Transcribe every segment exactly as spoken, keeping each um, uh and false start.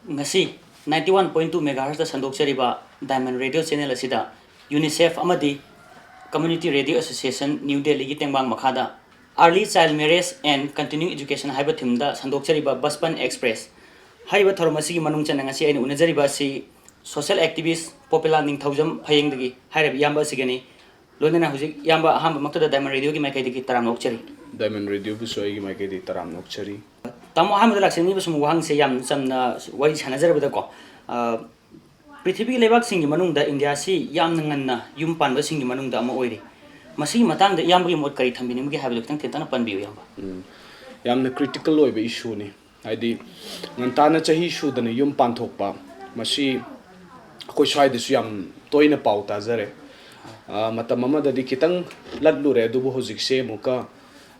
ꯉꯁꯤ ninety one point two megahertzꯇ ꯁꯟꯗꯣꯛꯆꯔꯤꯕ Diamond Radio channel ꯑꯁꯤꯗ UNICEF ꯑꯃꯗꯤ Community Radio Association New Delhiꯒꯤ ꯇꯦꯡꯕꯥꯡ ꯃꯈꯥꯗ Early Child Marriage and Continuing Education ꯍꯥꯏꯕ themeꯗ ꯁꯟꯗꯣꯛꯆꯔꯤꯕ Bachpan Express ꯍꯥꯏꯔꯤꯕ ꯊꯧꯔꯝ ꯑꯁꯤꯒꯤ ꯃꯅꯨꯡ ꯆꯟꯅ ꯉꯁꯤ ꯑꯩꯅ ꯎꯅꯖꯔꯤꯕ ꯑꯁꯤ social activist ꯄꯣꯄꯦꯂꯥ ꯅꯤꯡꯊꯧꯖꯝ ꯐꯌꯦꯡꯗꯒꯤ ꯍꯥꯏꯔꯤꯕ ꯏꯌꯥꯝꯕ ꯑꯁꯤꯒꯅꯤ꯫ ꯂꯣꯏꯅꯅ ꯍꯧꯖꯤꯛ ꯏꯌꯥꯝꯕ ꯑꯍꯥꯟꯕꯃꯛꯇꯗ Diamond Radioꯒꯤ ꯃꯥꯏꯀꯩꯗꯒꯤ ꯇꯔꯥꯝꯅ ꯑꯣꯛꯆꯔꯤ꯫ Diamond Radioꯕꯨꯁꯨ ꯑꯩꯒꯤ ꯃꯥꯏꯀꯩꯗꯒꯤ ꯇꯔꯥꯝꯅ ꯑꯣꯛꯆꯔꯤ꯫ ꯇꯥꯃꯣ, ꯑꯍꯥꯟꯕꯗ ꯂꯥꯛꯆꯅꯤꯡꯉꯤꯕ ꯁꯨꯝ ꯋꯥꯍꯪꯁꯦ ꯌꯥꯝ ꯆꯝꯅ ꯋꯥꯔꯤ ꯁꯥꯟꯅꯖꯔꯕꯗꯀꯣ, ꯑ, ꯄ꯭ꯔꯤꯊꯤꯕꯤꯒꯤ ꯂꯩꯕꯥꯛꯁꯤꯡꯒꯤ ꯃꯅꯨꯡꯗ ꯏꯟꯗꯤꯌꯥꯁꯤ ꯌꯥꯝꯅ ꯉꯟꯅ ꯌꯨꯝ ꯄꯥꯟꯕꯁꯤꯡꯒꯤ ꯃꯅꯨꯡꯗ ꯑꯃ ꯑꯣꯏꯔꯤ꯫ ꯃꯁꯤꯒꯤ ꯃꯇꯥꯡꯗ ꯏꯌꯥꯝꯕꯒꯤ ꯃꯣꯠ ꯀꯔꯤ ꯊꯝꯕꯤꯅꯤꯡꯕꯒꯦ ꯍꯥꯏꯕꯗꯨ ꯈꯤꯇꯪ ꯇꯦꯟꯇꯛꯅ ꯄꯟꯕꯤꯌꯨ, ꯏꯌꯥꯝꯕ꯫ ꯎꯝ, ꯌꯥꯝꯅ critical ꯑꯣꯏꯕ issueꯅꯤ꯫ ꯍꯥꯏꯗꯤ, ꯉꯟꯇꯥꯅ ꯆꯍꯤ ꯁꯨꯗꯅ ꯌꯨꯝ ꯄꯥꯟꯊꯣꯛꯄ, ꯃꯁꯤ ꯑꯩꯈꯣꯏ ꯁ꯭ꯋꯥꯏꯗꯁꯨ ꯌꯥꯝ ꯇꯣꯏꯅ ꯄꯥꯎ ꯇꯥꯖꯔꯦ꯫ ꯑ, ꯃꯇꯝ ꯑꯃꯗꯗꯤ ꯈꯤꯇꯪ ꯂꯠꯂꯨꯔꯦ, ꯑꯗꯨꯕꯨ ꯍꯧꯖꯤꯛꯁꯦ ꯑꯃꯨꯛꯀ,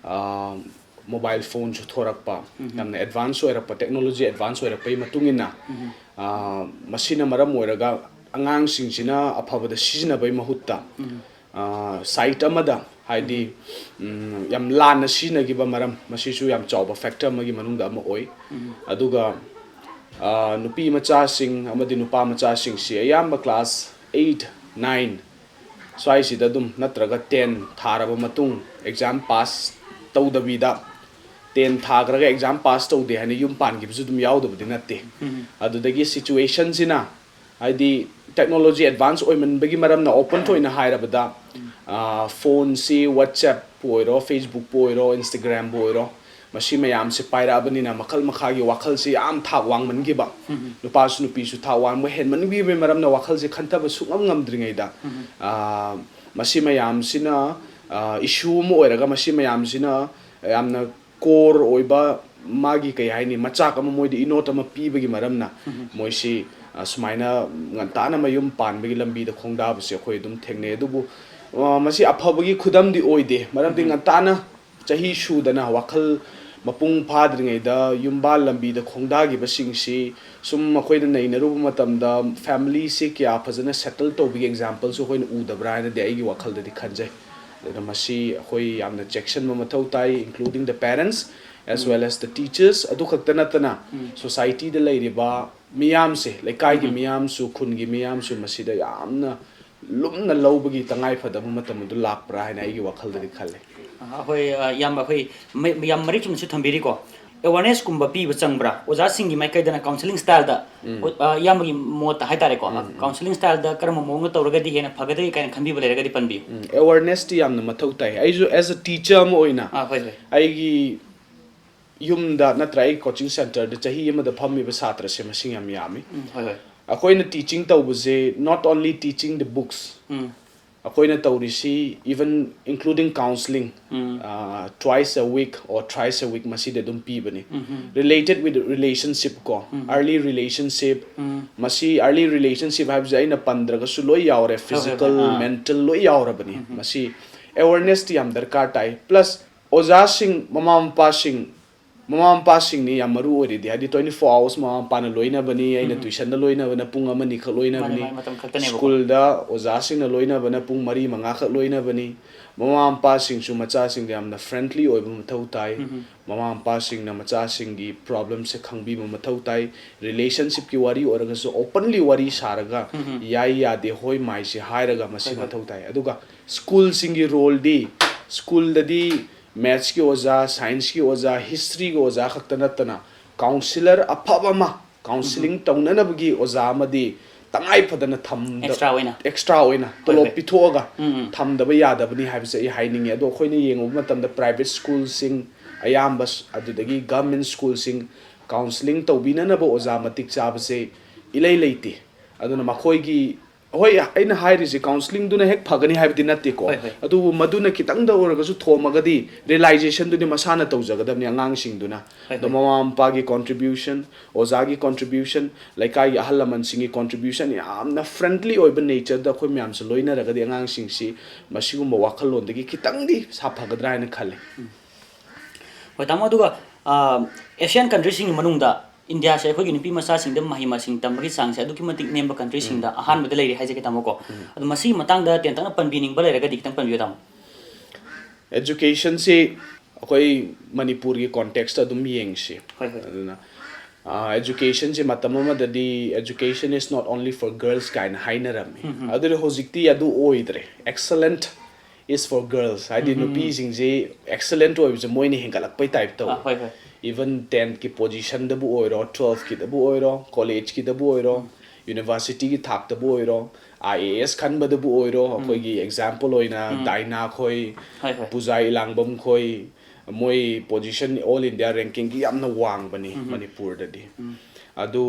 ꯑ, mobile phoneꯁꯨ ꯊꯣꯔꯛꯄ, ꯎꯝ꯫ ꯌꯥꯝꯅ advance ꯑꯣꯏꯔꯛꯄ, technology advance ꯑꯣꯏꯔꯛꯄꯒꯤ ꯃꯇꯨꯡ ꯏꯟꯅ, ꯎꯝ꯫ ꯑ, ꯃꯁꯤꯅ ꯃꯔꯝ ꯑꯣꯏꯔꯒ ꯑꯉꯥꯡꯁꯤꯡꯁꯤꯅ ꯑꯐꯕꯗ ꯁꯤꯖꯤꯟꯅꯕꯒꯤ ꯃꯍꯨꯠꯇ, ꯎꯝ꯫ ꯑ, side ꯑꯃꯗ, ꯍꯥꯏꯗꯤ, ꯎꯝ, ꯌꯥꯝ ꯂꯥꯟꯅ ꯁꯤꯖꯤꯟꯅꯈꯤꯕ ꯃꯔꯝ, ꯃꯁꯤꯁꯨ ꯌꯥꯝ ꯆꯥꯎꯕ factor ꯑꯃꯒꯤ ꯃꯅꯨꯡꯗ ꯑꯃ ꯑꯣꯏ꯫ ꯎꯝ꯫ ꯑꯗꯨꯒ, ꯑ, ꯅꯨꯄꯤ ꯃꯆꯥꯁꯤꯡ ꯑꯃꯗꯤ ꯅꯨꯄꯥ ꯃꯆꯥꯁꯤꯡꯁꯤ ꯑꯌꯥꯝꯕ class eight, nine ꯁ꯭ꯋꯥꯏꯁꯤꯗ ꯑꯗꯨꯝ, ꯅꯠꯇ꯭ꯔꯒ ten ꯊꯥꯔꯕ ꯃꯇꯨꯡ exam pass ꯇꯧꯗꯕꯤꯗ, ten ꯊꯥꯈ꯭ꯔꯒ exam pass ꯇꯧꯗꯦ ꯍꯥꯏꯅ ꯌꯨꯝ ꯄꯥꯟꯈꯤꯕꯁꯨ ꯑꯗꯨꯝ ꯌꯥꯎꯗꯕꯗꯤ ꯅꯠꯇꯦ꯫ ꯎꯝ꯫ ꯑꯗꯨꯗꯒꯤ situationꯁꯤꯅ, ꯍꯥꯏꯗꯤ, technology advance ꯑꯣꯏꯃꯟꯕꯒꯤ ꯃꯔꯝꯅ, open ꯊꯣꯏꯅ ꯍꯥꯏꯔꯕꯗ, ꯎꯝ꯫ ꯑ, phoneꯁꯤ WhatsAppꯄꯨ ꯑꯣꯏꯔꯣ, Facebookꯄꯨ ꯑꯣꯏꯔꯣ, Instagramꯕꯨ ꯑꯣꯏꯔꯣ, ꯃꯁꯤ ꯃꯌꯥꯝꯁꯦ ꯄꯥꯏꯔꯛꯑꯕꯅꯤꯅ ꯃꯈꯜ ꯃꯈꯥꯒꯤ ꯋꯥꯈꯜꯁꯦ ꯌꯥꯝ ꯊꯥꯛ ꯋꯥꯡꯃꯟꯈꯤꯕ, ꯎꯝ꯫ ꯅꯨꯄꯥꯁꯨ ꯅꯨꯄꯤꯁꯨ ꯊꯥꯛ ꯋꯥꯡꯕ ꯍꯦꯟꯃꯟꯈꯤꯕꯒꯤ ꯃꯔꯝꯅ ꯋꯥꯈꯜꯁꯦ ꯈꯟꯊꯕ ꯁꯨꯡꯉꯝ ꯉꯝꯗ꯭ꯔꯤꯉꯩꯗ, ꯎꯝ꯫ ꯑ, ꯃꯁꯤ ꯃꯌꯥꯝꯁꯤꯅ, ꯑ, issue ꯑꯃ ꯑꯣꯏꯔꯒ, ꯃꯁꯤ ꯃꯌꯥꯝꯁꯤꯅ ꯌꯥꯝꯅ core ꯑꯣꯏꯕ ꯃꯥꯒꯤ, ꯀꯩ ꯍꯥꯏꯅꯤ, ꯃꯆꯥꯛ ꯑꯃ ꯃꯣꯏꯗ ꯏꯅꯣꯠ ꯑꯃ ꯄꯤꯕꯒꯤ ꯃꯔꯝꯅ ꯎꯝ꯫ ꯃꯣꯏꯁꯤ, ꯑ, ꯁꯨꯃꯥꯏꯅ ꯉꯟꯇꯥꯅ ꯃꯌꯨꯝ ꯄꯥꯟꯕꯒꯤ ꯂꯝꯕꯤꯗ ꯈꯣꯡꯗꯥꯕꯁꯦ ꯑꯩꯈꯣꯏ ꯑꯗꯨꯝ ꯊꯦꯡꯅꯩ꯫ ꯑꯗꯨꯕꯨ, ꯑ, ꯃꯁꯤ ꯑꯐꯕꯒꯤ ꯈꯨꯗꯝꯗꯤ ꯑꯣꯏꯗꯦ, ꯃꯔꯝꯗꯤ ꯎꯝ꯫ ꯉꯟꯇꯥꯅ ꯆꯍꯤ ꯁꯨꯗꯅ ꯋꯥꯈꯜ ꯃꯄꯨꯡ ꯐꯥꯗ꯭ꯔꯤꯉꯩꯗ ꯌꯨꯝꯕꯥꯜ ꯂꯝꯕꯤꯗ ꯈꯣꯡꯗꯥꯈꯤꯕꯁꯤꯡꯁꯤ ꯁꯨꯝ ꯑꯩꯈꯣꯏꯅ ꯅꯩꯅꯔꯨꯕ ꯃꯇꯝꯗ familyꯁꯤ ꯀꯌꯥ ꯐꯖꯅ settle ꯇꯧꯕꯒꯤ exampleꯁꯨ ꯑꯩꯈꯣꯏꯅ ꯎꯗꯕ꯭ꯔꯥ ꯍꯥꯏꯅꯗꯤ ꯑꯩꯒꯤ ꯋꯥꯈꯜꯗꯗꯤ ꯈꯟꯖꯩ꯫ ꯑꯗꯨꯅ ꯃꯁꯤ ꯑꯩꯈꯣꯏ ꯌꯥꯝꯅ ꯆꯦꯛꯁꯤꯟꯕ ꯃꯊꯧ ꯇꯥꯏ, including the parents꯫ as well as the teachers, ꯑꯗꯨ ꯈꯛꯇ ꯅꯠꯇꯅ society ꯗ ꯂꯩꯔꯤꯕ ꯃꯤꯌꯥꯝꯁꯦ, ꯂꯩꯀꯥꯏꯒꯤ ꯃꯤꯌꯥꯝꯁꯨ, ꯈꯨꯟꯒꯤ ꯃꯤꯌꯥꯝꯁꯨ ꯃꯁꯤꯗ ꯌꯥꯝꯅ ꯂꯨꯝꯅ ꯂꯧꯕꯒꯤ ꯇꯉꯥꯏ ꯐꯗꯕ ꯃꯇꯝ ꯑꯗꯨ ꯂꯥꯛꯄ꯭ꯔꯥ ꯍꯥꯏꯅ ꯑꯩꯒꯤ ꯋꯥꯈꯜꯗꯗꯤ ꯈꯜꯂꯤ꯫ ꯑ, ꯑꯩꯈꯣꯏ, ꯑ, ꯏꯌꯥꯝꯕ, ꯑꯩꯈꯣꯏ ꯃ-, ꯌꯥꯝ ꯃꯔꯤꯛ ꯆꯨꯝꯅꯁꯨ ꯊꯝꯕꯤꯔꯤꯀꯣ꯫ Awareness ꯀꯨꯝꯕ ꯄꯤꯕ ꯆꯪꯕ꯭ꯔꯥ? ꯑꯣꯖꯥꯁꯤꯡꯒꯤ ꯃꯥꯏꯀꯩꯗꯅ counselling style ꯗ, ꯑ, ꯏꯌꯥꯝꯕꯒꯤ ꯃꯣꯠꯇ ꯍꯥꯏꯇꯥꯔꯦꯀꯣ, counselling style ꯗ ꯀꯔꯝꯕ ꯃꯑꯣꯡꯗ ꯇꯧꯔꯒꯗꯤ ꯍꯦꯟꯅ ꯐꯒꯗꯒꯦ ꯀꯥꯏꯅ ꯈꯟꯕꯤꯕ ꯂꯩꯔꯒꯗꯤ ꯄꯟꯕꯤꯌꯨ꯫ ꯎꯝ, awareness ꯇꯤ ꯌꯥꯝꯅ ꯃꯊꯧ ꯇꯥꯏ꯫ ꯑꯩꯁꯨ as a teacher ꯑꯃ ꯑꯣꯏꯅ ꯑꯥ, ꯍꯣꯏ, ꯍꯣꯏ꯫ ꯑꯩꯒꯤ ꯌꯨꯝꯗ ꯅꯠꯇ꯭ꯔ ꯑꯩ coaching centre ꯗ ꯆꯍꯤ ꯑꯃꯗ ꯐꯝꯃꯤꯕ ꯁꯥꯇ꯭ꯔꯁꯦ ꯃꯁꯤꯡ ꯌꯥꯝ ꯌꯥꯝꯃꯤ꯫ ꯎꯝ, ꯍꯣꯏ, ꯍꯣꯏ꯫ ꯑꯩꯈꯣꯏꯅ teaching ꯇꯧꯕꯁꯦ not only teaching the books, ꯎꯝ, ꯑꯩꯈꯣꯏꯅ ꯇꯧꯔꯤꯁꯤ even including counselling, um, uh, twice a week or thrice a week ꯃꯁꯤꯗꯤ ꯑꯗꯨꯝ ꯄꯤꯕꯅꯤ꯫ ꯎꯝ, ꯎꯝ, Related with relationship ꯀꯣ, ꯎꯝ, early relationship, ꯎꯝ, ꯃꯁꯤ early relationship ꯍꯥꯏꯕꯁꯦ ꯑꯩꯅ ꯄꯟꯗ꯭ꯔꯒꯁꯨ ꯂꯣꯏ ꯌꯥꯎꯔꯦ, ꯍꯣꯏ, ꯍꯣꯏ, physical, ꯍꯣꯏ, ꯑꯥ꯫ mental ꯂꯣꯏ ꯌꯥꯎꯔꯕꯅꯤ꯫ ꯃꯁꯤ awareness ꯇꯤ ꯌꯥꯝ ꯗꯔꯀꯥꯔ ꯇꯥꯏ꯫ Plus ꯑꯣꯖꯥꯁꯤꯡ, ꯃꯃꯥ ꯃꯄꯥꯁꯤꯡ, ꯃꯃꯥ ꯃꯄꯥꯁꯤꯡꯅꯤ ꯌꯥꯝ ꯃꯔꯨ ꯑꯣꯏꯔꯤꯗꯤ, ꯍꯥꯏꯗꯤ twenty four hours ꯃꯃꯥ ꯃꯄꯥꯅ ꯂꯣꯏꯅꯕꯅꯤ, ꯑꯩꯅ ꯎꯝ꯫ tuition ꯗ ꯂꯣꯏꯅꯕꯅ ꯄꯨꯡ ꯑꯃꯅꯤꯈꯛ ꯂꯣꯏꯅꯕꯅꯤ, ꯃꯥꯅꯦ, ꯃꯥꯅꯦ, ꯃꯇꯝ ꯈꯛꯇꯅꯦꯕꯀꯣ꯫ school ꯗ ꯑꯣꯖꯥꯁꯤꯡꯅ ꯂꯣꯏꯅꯕꯅ ꯄꯨꯡ ꯃꯔꯤ ꯃꯉꯥꯈꯛ ꯂꯣꯏꯅꯕꯅꯤ꯫ ꯃꯃꯥ ꯃꯄꯥꯁꯤꯡꯁꯨ ꯃꯆꯥꯁꯤꯡꯗ ꯌꯥꯝꯅ friendly ꯑꯣꯏꯕ ꯃꯊꯧ ꯇꯥꯏ꯫ ꯎꯝ꯫ ꯃꯃꯥ ꯃꯄꯥꯁꯤꯡꯅ ꯃꯆꯥꯁꯤꯡꯒꯤ problem ꯁꯦ ꯈꯪꯕꯤꯕ ꯃꯊꯧ ꯇꯥꯏ꯫ Relationship ꯀꯤ ꯋꯥꯔꯤ ꯑꯣꯏꯔꯒꯁꯨ openly ꯋꯥꯔꯤ ꯁꯥꯔꯒ ꯎꯝ꯫ ꯌꯥꯏ ꯌꯥꯗꯦ ꯍꯣꯏ ꯃꯥꯏꯁꯦ ꯍꯥꯏꯔꯒ ꯃꯁꯤ ꯍꯣꯏ, ꯍꯣꯏ꯫ ꯃꯊꯧ ꯇꯥꯏ꯫ ꯑꯗꯨꯒ school ꯁꯤꯡꯒꯤ role ꯗꯤ, school ꯗꯗꯤ maths ꯀꯤ ꯑꯣꯖꯥ, science ꯀꯤ ꯑꯣꯖꯥ, history ꯒꯤ ꯑꯣꯖꯥ ꯈꯛꯇ ꯅꯠꯇꯅ counsellor ꯑꯐꯕ ꯑꯃ, counselling ꯇꯧꯅꯅꯕꯒꯤ ꯑꯣꯖꯥ ꯑꯃꯗꯤ ꯇꯉꯥꯏ ꯐꯗꯅ ꯊꯝꯗ-, Extra ꯑꯣꯏꯅ꯫ Extra ꯑꯣꯏꯅ ꯍꯣꯏ, ꯇꯣꯂꯣꯞ ꯍꯣꯏ꯫ ꯄꯤꯊꯣꯛꯑꯒ ꯎꯝ, ꯎꯝ꯫ ꯊꯝꯗꯕ ꯌꯥꯗꯕꯅꯤ ꯍꯥꯏꯕꯁꯦ ꯑꯩ ꯍꯥꯏꯅꯤꯡꯉꯤ꯫ ꯑꯗꯣ ꯑꯩꯈꯣꯏꯅ ꯌꯦꯡꯉꯨꯕ ꯃꯇꯝꯗ private school ꯁꯤꯡ ꯑꯌꯥꯝꯕ ꯁ-, ꯑꯗꯨꯗꯒꯤ government school ꯁꯤꯡ counselling ꯇꯧꯕꯤꯅꯅꯕ ꯑꯣꯖꯥ ꯃꯇꯤꯛ ꯆꯥꯕꯁꯦ ꯏꯂꯩ ꯂꯩꯇꯦ꯫ ꯑꯗꯨꯅ ꯃꯈꯣꯏꯒꯤ, ꯍꯣꯏ, ꯑꯩꯅ ꯍꯥꯏꯔꯤꯁꯦ counselling ꯗꯨꯅ ꯍꯦꯛ ꯐꯒꯅꯤ ꯍꯥꯏꯕꯗꯤ ꯅꯠꯇꯦꯀꯣ꯫ ꯍꯣꯏ, ꯍꯣꯏ꯫ ꯑꯗꯨꯕꯨ ꯃꯗꯨꯅ ꯈꯤꯇꯪꯗ ꯑꯣꯏꯔꯒꯁꯨ ꯊꯣꯝꯃꯒꯗꯤ realization ꯗꯨꯗꯤ ꯃꯁꯥꯅ ꯇꯧꯖꯒꯗꯕꯅꯤ ꯑꯉꯥꯡꯁꯤꯡꯗꯨꯅ꯫ ꯍꯣꯏ, ꯑꯗꯣ ꯍꯣꯏ꯫ ꯃꯃꯥ ꯃꯄꯥꯒꯤ contribution, ꯑꯣꯖꯥꯒꯤ contribution, ꯂꯩꯀꯥꯏꯒꯤ ꯑꯍꯜ ꯂꯃꯟꯁꯤꯡꯒꯤ contribution ꯌꯥꯝꯅ friendly ꯑꯣꯏꯕ nature ꯗ ꯑꯩꯈꯣꯏ ꯃꯌꯥꯝꯁꯦ ꯂꯣꯏꯅꯔꯒꯗꯤ ꯑꯉꯥꯡꯁꯤꯡꯁꯤ ꯃꯁꯤꯒꯨꯝꯕ ꯋꯥꯈꯜꯂꯣꯟꯗꯒꯤ ꯈꯤꯇꯪꯗꯤ ꯁꯥꯐꯒꯗ꯭ꯔꯥ ꯍꯥꯏꯅ ꯈꯜꯂꯤ꯫ ꯍꯣꯏ, ꯇꯥꯃꯣ, ꯑꯗꯨꯒ, ꯑ, Asian country ꯁꯤꯡꯒꯤ ꯃꯅꯨꯡꯗ ꯏꯟꯗꯤꯌꯥꯁꯦ ꯑꯩꯈꯣꯏꯒꯤ ꯅꯨꯄꯤ ꯃꯆꯥꯁꯤꯡꯗ ꯃꯍꯩ ꯃꯁꯤꯡ ꯇꯝꯕꯒꯤ ꯆꯥꯡꯁꯦ ꯑꯗꯨꯛꯀꯤ ꯃꯇꯤꯛ ꯅꯦꯝꯕ country ꯁꯤꯡꯗ ꯑꯍꯥꯟꯕꯗ ꯂꯩꯔꯦ ꯍꯥꯏꯖꯒꯦ, ꯇꯥꯃꯣ, ꯀꯣ꯫ ꯑꯗꯣ ꯃꯁꯤꯒꯤ ꯃꯇꯥꯡꯗ ꯇꯦꯟꯇꯛꯅ ꯄꯟꯕꯤꯅꯤꯡꯕ ꯂꯩꯔꯒꯗꯤ ꯈꯤꯇꯪ ꯄꯟꯕꯤꯌꯨ, ꯇꯥꯃꯣ꯫ Education ꯁꯤ ꯑꯩꯈꯣꯏ ꯃꯅꯤꯄꯨꯔꯒꯤ ꯀꯣꯟꯇꯦꯛꯁꯇ ꯑꯗꯨꯝ ꯌꯦꯡꯁꯤ꯫ ꯍꯣꯏ, ꯍꯣꯏ꯫ ꯑꯗꯨꯅ ꯑꯦꯖꯨꯀꯦꯁꯟꯁꯦ ꯃꯇꯝ ꯑꯃꯗꯗꯤ education is not only for girls ꯀꯥꯏꯅ ꯍꯥꯏꯅꯔꯝꯃꯤ꯫ ꯑꯗꯨꯅ ꯍꯧꯖꯤꯛꯇꯤ ꯑꯗꯨ ꯑꯣꯏꯗ꯭ꯔꯦ꯫ Excellent is for girls, ꯍꯥꯏꯗꯤ ꯅꯨꯄꯤꯁꯤꯡꯁꯤ ꯑꯦꯛꯁꯂꯦꯟꯠ ꯑꯣꯏꯕꯁꯦ ꯃꯣꯏꯅ ꯍꯦꯟꯒꯠꯂꯛꯄꯩ ꯇꯥꯏꯞ ꯑꯥ, ꯇꯧꯋꯦ꯫ ꯍꯣꯏ, ꯍꯣꯏ꯫ Even ꯇꯦꯟꯠꯀꯤ ꯄꯣꯖꯤꯁꯟꯗꯕꯨ ꯑꯣꯏꯔꯣ, ꯇꯨꯋꯦꯜꯐꯀꯤꯗꯕꯨ ꯑꯣꯏꯔꯣ, ꯀꯣꯂꯦꯖꯀꯤꯗꯕꯨ ꯑꯣꯏꯔꯣ, ꯌꯨꯅꯤꯚꯔꯁꯤꯇꯤꯒꯤ ꯊꯥꯛꯇꯕꯨ ꯑꯣꯏꯔꯣ, ꯑꯥꯏ ꯑꯦ ꯑꯦꯁ ꯈꯟꯕꯗꯕꯨ ꯑꯣꯏꯔꯣ, ꯑꯩꯈꯣꯏꯒꯤ ꯑꯦꯛꯖꯥꯝꯄꯜ ꯑꯣꯏꯅ ꯗꯥꯏꯅꯥ ꯈꯣꯏ, ꯍꯣꯏ, ꯍꯣꯏ꯫ ꯄꯨꯖꯥ ꯏꯂꯥꯡꯕꯝ ꯈꯣꯏ, ꯃꯣꯏ ꯄꯣꯖꯤꯁꯟ ꯑꯣꯜ ꯏꯟꯗꯤꯌꯥ ꯔꯦꯡꯀꯤꯡꯒꯤ ꯌꯥꯝꯅ ꯋꯥꯡꯕꯅꯤ ꯃꯅꯤꯄꯨꯔꯗꯗꯤ꯫ ꯑꯗꯨ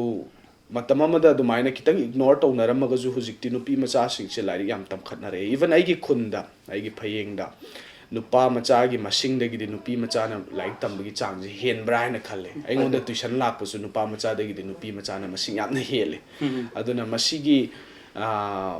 ꯃꯇꯝ ꯑꯃꯗ ꯑꯗꯨꯃꯥꯏꯅ ꯈꯤꯇꯪ ꯏꯒꯅꯣꯔ ꯇꯧꯅꯔꯝꯃꯒꯁꯨ ꯍꯧꯖꯤꯛꯇꯤ ꯅꯨꯄꯤ ꯃꯆꯥꯁꯤꯡꯁꯦ ꯂꯥꯏꯔꯤꯛ ꯌꯥꯝ ꯇꯝꯈꯠꯅꯔꯛꯑꯦ꯫ Even ꯑꯩꯒꯤ ꯈꯨꯟꯗ, ꯑꯩꯒꯤ ꯐꯌꯦꯡꯗ ꯅꯨꯄꯥ ꯃꯆꯥꯒꯤ ꯃꯁꯤꯡꯗꯒꯤꯗꯤ ꯅꯨꯄꯤ ꯃꯆꯥꯅ ꯂꯥꯏꯔꯤꯛ ꯇꯝꯕꯒꯤ ꯆꯥꯡꯁꯦ ꯍꯦꯟꯕ꯭ꯔꯥ ꯍꯥꯏꯅ ꯈꯜꯂꯦ꯫ ꯑꯩꯉꯣꯟꯗ ꯇꯨꯏꯁꯟ ꯂꯥꯛꯄꯁꯨ ꯅꯨꯄꯥ ꯃꯆꯥꯗꯒꯤꯗꯤ ꯅꯨꯄꯤ ꯃꯆꯥꯅ ꯃꯁꯤꯡ ꯌꯥꯝꯅ ꯍꯦꯜꯂꯦ꯫ ꯑꯗꯨꯅ ꯃꯁꯤꯒꯤ, ꯑꯥ,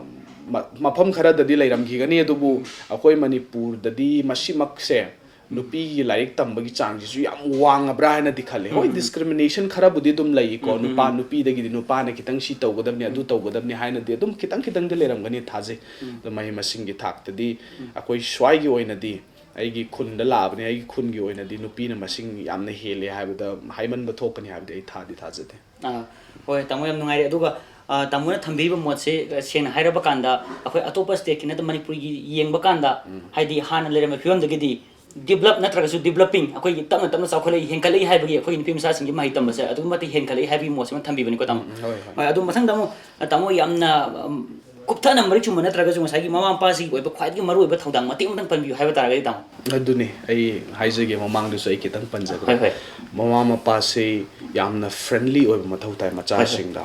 ꯃ-, ꯃꯐꯝ ꯈꯔꯗꯗꯤ ꯂꯩꯔꯝꯈꯤꯒꯅꯤ, ꯑꯗꯨꯕꯨ ꯑꯩꯈꯣꯏ ꯃꯅꯤꯄꯨꯔꯗꯗꯤ ꯃꯁꯤꯃꯛꯁꯦ ꯅꯨꯄꯤꯒꯤ ꯂꯥꯏꯔꯤꯛ ꯇꯝꯕꯒꯤ ꯆꯥꯡꯁꯤꯁꯨ ꯌꯥꯝ ꯋꯥꯡꯉꯕ꯭ꯔꯥ ꯍꯥꯏꯅꯗꯤ ꯈꯜꯂꯦ꯫ ꯍꯣꯏ, ꯗꯤꯁꯀ꯭ꯔꯤꯃꯤꯅꯦꯁꯟ ꯈꯔꯕꯨꯗꯤ ꯑꯗꯨꯝ ꯂꯩꯀꯣ, ꯅꯨꯄꯥ ꯅꯨꯄꯤꯗꯒꯤꯗꯤ ꯅꯨꯄꯥꯅ ꯈꯤꯇꯪ ꯁꯤ ꯇꯧꯒꯗꯕꯅꯤ, ꯑꯗꯨ ꯇꯧꯒꯗꯕꯅꯤ ꯍꯥꯏꯅꯗꯤ ꯑꯗꯨꯝ ꯈꯤꯇꯪ ꯈꯤꯇꯪꯗꯤ ꯂꯩꯔꯝꯒꯅꯤ ꯊꯥꯖꯩ꯫ ꯑꯗꯣ ꯃꯍꯩ ꯃꯁꯤꯡꯒꯤ ꯊꯥꯛꯇꯗꯤ ꯑꯩꯈꯣꯏ ꯁ꯭ꯋꯥꯏꯒꯤ ꯑꯣꯏꯅꯗꯤ, ꯑꯩꯒꯤ ꯈꯨꯟꯗ ꯂꯥꯛꯑꯕꯅꯤ, ꯑꯩꯒꯤ ꯈꯨꯟꯒꯤ ꯑꯣꯏꯅꯗꯤ ꯅꯨꯄꯤꯅ ꯃꯁꯤꯡ ꯌꯥꯝꯅ ꯍꯦꯜꯂꯦ ꯍꯥꯏꯕꯗ ꯍꯥꯏꯃꯟꯕ ꯊꯣꯛꯀꯅꯤ ꯍꯥꯏꯕꯗꯤ ꯑꯩ ꯊꯥꯗꯤ ꯊꯥꯖꯗꯦ꯫ ꯑꯥ, ꯍꯣꯏ, ꯇꯥꯃꯣ, ꯌꯥꯝ ꯅꯨꯡꯉꯥꯏꯔꯦ꯫ ꯑꯗꯨꯒ, ꯑꯥ, ꯇꯥꯃꯣꯅ ꯊꯝꯕꯤꯔꯤꯕ ꯃꯣꯠꯁꯦ, ꯑꯥ, ꯁꯦꯡꯅ ꯍꯥꯏꯔꯕ ꯀꯥꯟꯗ, ꯑꯩꯈꯣꯏ ꯑꯇꯣꯞꯄ ꯁ꯭ꯇꯦꯠꯀꯤ ꯅꯠꯇꯕ ꯃꯅꯤꯄꯨꯔꯒꯤ ꯌꯦꯡꯕ ꯀꯥꯟꯗ, ꯍꯥꯏꯗꯤ ꯍꯥꯟꯅ ꯂꯩꯔꯝꯕ ꯐꯤꯕꯝꯗꯒꯤꯗꯤ ꯗꯤꯕꯂꯞ ꯅꯠꯇ꯭ꯔꯒꯁꯨ ꯗꯤꯕꯂꯞꯄꯤꯡ, ꯑꯩꯈꯣꯏꯒꯤ ꯇꯞꯅ ꯇꯞꯅ ꯆꯥꯎꯈꯠꯂꯛꯏ, ꯍꯦꯟꯒꯠꯂꯛꯏ ꯍꯥꯏꯕꯒꯤ, ꯑꯩꯈꯣꯏꯒꯤ ꯅꯨꯄꯤ ꯃꯆꯥꯁꯤꯡꯒꯤ ꯃꯍꯩ ꯇꯝꯕꯁꯦ ꯑꯗꯨꯛꯀꯤ ꯃꯇꯤꯛ ꯍꯦꯟꯒꯠꯂꯛꯏ ꯍꯥꯏꯕꯒꯤ ꯃꯣꯠꯁꯤꯃ ꯊꯝꯕꯤꯕꯅꯤꯀꯣ, ꯇꯥꯃꯣ꯫ ꯎꯝ, ꯍꯣꯏ, ꯍꯣꯏ꯫ ꯍꯣꯏ, ꯑꯗꯨ ꯃꯊꯪꯗ ꯑꯃꯨꯛ, ꯑ, ꯇꯥꯃꯣ, ꯌꯥꯝꯅ, ꯎꯝ, ꯀꯨꯞꯊꯅ ꯃꯔꯤꯛ ꯆꯨꯝꯕ ꯅꯠꯇ꯭ꯔꯒꯁꯨ ꯉꯁꯥꯏꯒꯤ ꯃꯃꯥ ꯃꯄꯥꯁꯤꯒꯤ ꯑꯣꯏꯕ ꯈ꯭ꯋꯥꯏꯗꯒꯤ ꯃꯔꯨꯑꯣꯏꯕ ꯊꯧꯗꯥꯡ ꯃꯇꯦꯛ ꯑꯃꯇꯪ ꯄꯟꯕꯤꯌꯨ ꯍꯥꯏꯕ ꯇꯥꯔꯒꯗꯤ, ꯇꯥꯃꯣ꯫ ꯑꯗꯨꯅꯤ ꯑꯩ ꯍꯥꯏꯖꯒꯦ, ꯃꯃꯥꯡꯗꯁꯨ ꯑꯩ ꯈꯤꯇꯪ ꯄꯟꯖꯈ꯭ꯔꯦ꯫ ꯍꯣꯏ, ꯍꯣꯏ꯫ ꯃꯃꯥ ꯃꯄꯥꯁꯤ ꯌꯥꯝꯅ ꯐ꯭ꯔꯦꯟꯂꯤ ꯑꯣꯏꯕ ꯃꯊꯧ ꯇꯥꯏ ꯃꯆꯥꯁꯤꯡꯗ꯫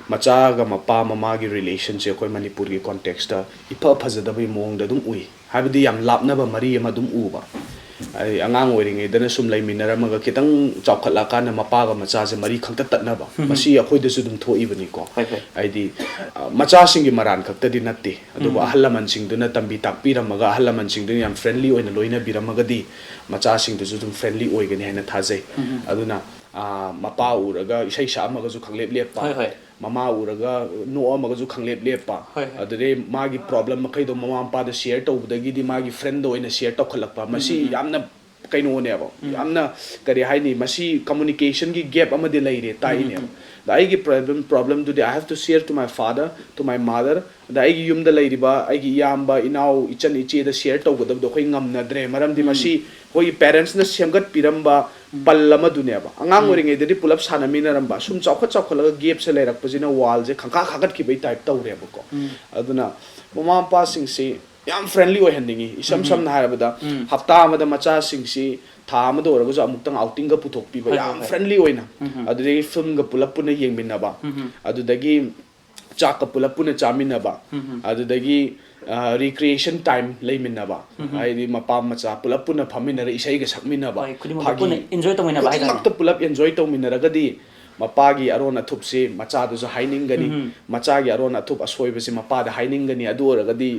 ꯃꯆꯥꯒ ꯃꯄꯥ ꯃꯃꯥꯒꯤ ꯔꯤꯂꯦꯁꯟꯁꯦ ꯑꯩꯈꯣꯏ ꯃꯅꯤꯄꯨꯔꯒꯤ ꯀꯣꯟꯇꯦꯛꯁꯇ ꯏꯐ ꯐꯖꯗꯕꯒꯤ ꯃꯑꯣꯡꯗ ꯑꯗꯨꯝ ꯎꯏ꯫ ꯍꯥꯏꯕꯗꯤ ꯌꯥꯝ ꯂꯥꯞꯅꯕ ꯃꯔꯤ ꯑꯃ ꯑꯗꯨꯝ ꯎꯕ꯫ ꯑꯩ ꯑꯉꯥꯡ ꯑꯣꯏꯔꯤꯉꯩꯗꯅ ꯁꯨꯝ ꯂꯩꯃꯤꯟꯅꯔꯝꯃꯒ ꯈꯤꯇꯪ ꯆꯥꯎꯈꯠꯂꯛꯑꯀꯥꯟꯗ ꯃꯄꯥꯒ ꯃꯆꯥꯁꯦ ꯃꯔꯤ ꯈꯪꯇꯠ ꯇꯠꯅꯕ꯫ ꯃꯁꯤ ꯑꯩꯈꯣꯏꯗꯁꯨ ꯑꯗꯨꯝ ꯊꯣꯛꯏꯕꯅꯤꯀꯣ꯫ ꯍꯣꯏ, ꯍꯣꯏ꯫ ꯍꯥꯏꯗꯤ, ꯑ, ꯃꯆꯥꯁꯤꯡꯒꯤ ꯃꯔꯥꯟ ꯈꯛꯇꯗꯤ ꯅꯠꯇꯦ, ꯑꯗꯨꯕꯨ ꯑꯍꯜ ꯂꯃꯟꯁꯤꯡꯗꯨꯅ ꯇꯝꯕꯤ ꯇꯥꯛꯄꯤꯔꯝꯃꯒ, ꯑꯍꯜ ꯂꯃꯟꯁꯤꯡꯗꯨꯅ ꯌꯥꯝ ꯐ꯭ꯔꯦꯟꯂꯤ ꯑꯣꯏꯅ ꯂꯣꯏꯅꯕꯤꯔꯝꯃꯒꯗꯤ ꯃꯆꯥꯁꯤꯡꯗꯨꯁꯨ ꯑꯗꯨꯝ ꯐ꯭ꯔꯦꯟꯂꯤ ꯑꯣꯏꯒꯅꯤ ꯍꯥꯏꯅ ꯊꯥꯖꯩ꯫ ꯑꯗꯨꯅ, ꯑ, ꯃꯄꯥ ꯎꯔꯒ ꯏꯁꯩ ꯁꯛꯑꯝꯃꯒꯁꯨ ꯈꯪꯂꯦꯞ ꯂꯦꯞꯄ, ꯍꯣꯏ, ꯍꯣꯏ꯫ ꯃꯃꯥ ꯎꯔꯒ ꯅꯣꯛꯑꯝꯃꯒꯁꯨ ꯈꯪꯂꯦꯞ ꯂꯦꯞꯄ, ꯍꯣꯏ, ꯍꯣꯏ꯫ ꯑꯗꯨꯗꯩ ꯃꯥꯒꯤ ꯄ꯭ꯔꯣꯕ꯭ꯂꯦꯝ ꯃꯈꯩꯗꯣ ꯃꯃꯥ ꯃꯄꯥꯗ ꯁꯤꯌꯔ ꯇꯧꯕꯗꯒꯤꯗꯤ ꯃꯥꯒꯤ ꯐ꯭ꯔꯦꯟꯗ ꯑꯣꯏꯅ ꯁꯤꯌꯔ ꯇꯧꯈꯠꯂꯛꯄ, ꯃꯁꯤ ꯌꯥꯝꯅ ꯀꯩꯅꯣꯅꯦꯕ, ꯌꯥꯝꯅ, ꯀꯔꯤ ꯍꯥꯏꯅꯤ, ꯃꯁꯤ communication ꯒꯤ gap ꯑꯃꯗꯤ ꯂꯩꯔꯦ ꯇꯥꯛꯏꯅꯦꯕ꯫ ꯑꯗ ꯑꯩꯒꯤ problem, problem ꯗꯨꯗꯤ I have to share to my father, to my mother, ꯑꯗ ꯑꯩꯒꯤ ꯌꯨꯝꯗ ꯂꯩꯔꯤꯕ ꯑꯩꯒꯤ ꯏꯌꯥꯝꯕ, ꯏꯅꯥꯎ, ꯏꯆꯟ, ꯏꯆꯦꯗ share ꯇꯧꯒꯗꯕꯗꯣ ꯑꯩꯈꯣꯏ ꯉꯝꯅꯗ꯭ꯔꯦ꯫ ꯃꯔꯝꯗꯤ ꯃꯁꯤ ꯑꯩꯈꯣꯏꯒꯤ parents ꯅ ꯁꯦꯝꯒꯠꯄꯤꯔꯝꯕ ꯄꯜ ꯑꯃꯗꯨꯅꯦꯕ꯫ ꯑꯉꯥꯡ ꯑꯣꯏꯔꯤꯉꯩꯗꯗꯤ ꯄꯨꯂꯞ ꯁꯥꯟꯅꯃꯤꯟꯅꯔꯝꯕ, ꯁꯨꯝ ꯆꯥꯎꯈꯠ ꯆꯥꯎꯈꯠꯂꯒ gap ꯁꯦ ꯂꯩꯔꯛꯄꯁꯤꯅ wall ꯁꯦ ꯈꯪꯀꯥ ꯀꯥꯈꯠꯈꯤꯕꯩ type ꯇꯧꯔꯦꯕꯀꯣ꯫ ꯑꯗꯨꯅ ꯃꯃꯥ ꯃꯄꯥꯁꯤꯡꯁꯤ ꯌꯥꯝ friendly ꯑꯣꯏꯍꯟꯅꯤꯡꯉꯤ꯫ ꯏꯁꯝ ꯁꯝꯅ ꯍꯥꯏꯔꯕꯗ, ꯍꯞꯇꯥ ꯑꯃꯗ ꯃꯆꯥꯁꯤꯡꯁꯤ ꯊꯥ ꯑꯃꯗ ꯑꯣꯏꯔꯒꯁꯨ ꯑꯃꯨꯛꯇꯪ outing ꯒ ꯄꯨꯊꯣꯛꯄꯤꯕ, ꯍꯣꯏ, ꯍꯣꯏ, ꯌꯥꯝ ꯍꯣꯏ꯫ Friendly ꯑꯣꯏꯅ꯫ ꯑꯗꯨꯗꯒꯤ film ꯒ ꯄꯨꯂꯞ ꯄꯨꯟꯅ ꯌꯦꯡꯃꯤꯟꯅꯕ, ꯑꯗꯨꯗꯒꯤ ꯆꯥꯛꯀ ꯄꯨꯂꯞ ꯄꯨꯟꯅ ꯆꯥꯃꯤꯟꯅꯕ, ꯑꯗꯨꯗꯒꯤ, ꯑ, recreation time ꯂꯩꯃꯤꯟꯅꯕ, ꯍꯥꯏꯗꯤ ꯃꯄꯥ ꯃꯆꯥ ꯄꯨꯂꯞ ꯄꯨꯟꯅ ꯐꯝꯃꯤꯟꯅꯔ ꯏꯁꯩꯒ ꯁꯛꯃꯤꯟꯅꯕ, ꯍꯣꯏ, ꯈꯨꯗꯤꯡꯃꯛꯇ ꯐꯥꯒꯤ ꯄꯨꯟꯅ enjoy ꯇꯧꯃꯤꯟꯅꯕ ꯍꯥꯏꯇꯥꯔꯦ꯫ ꯈꯨꯗꯤꯡꯃꯛꯇ ꯄꯨꯂꯞ enjoy ꯇꯧꯃꯤꯟꯅꯔꯒꯗꯤ ꯃꯄꯥꯒꯤ ꯑꯔꯣꯟ ꯑꯊꯨꯞꯁꯤ ꯃꯆꯥꯗꯨꯁꯨ ꯍꯥꯏꯅꯤꯡꯒꯅꯤ, ꯃꯆꯥꯒꯤ ꯑꯔꯣꯟ ꯑꯊꯨꯞ ꯑꯁꯣꯏꯕꯁꯤ ꯃꯄꯥꯗ ꯍꯥꯏꯅꯤꯡꯒꯅꯤ꯫ ꯑꯗꯨ ꯑꯣꯏꯔꯒꯗꯤ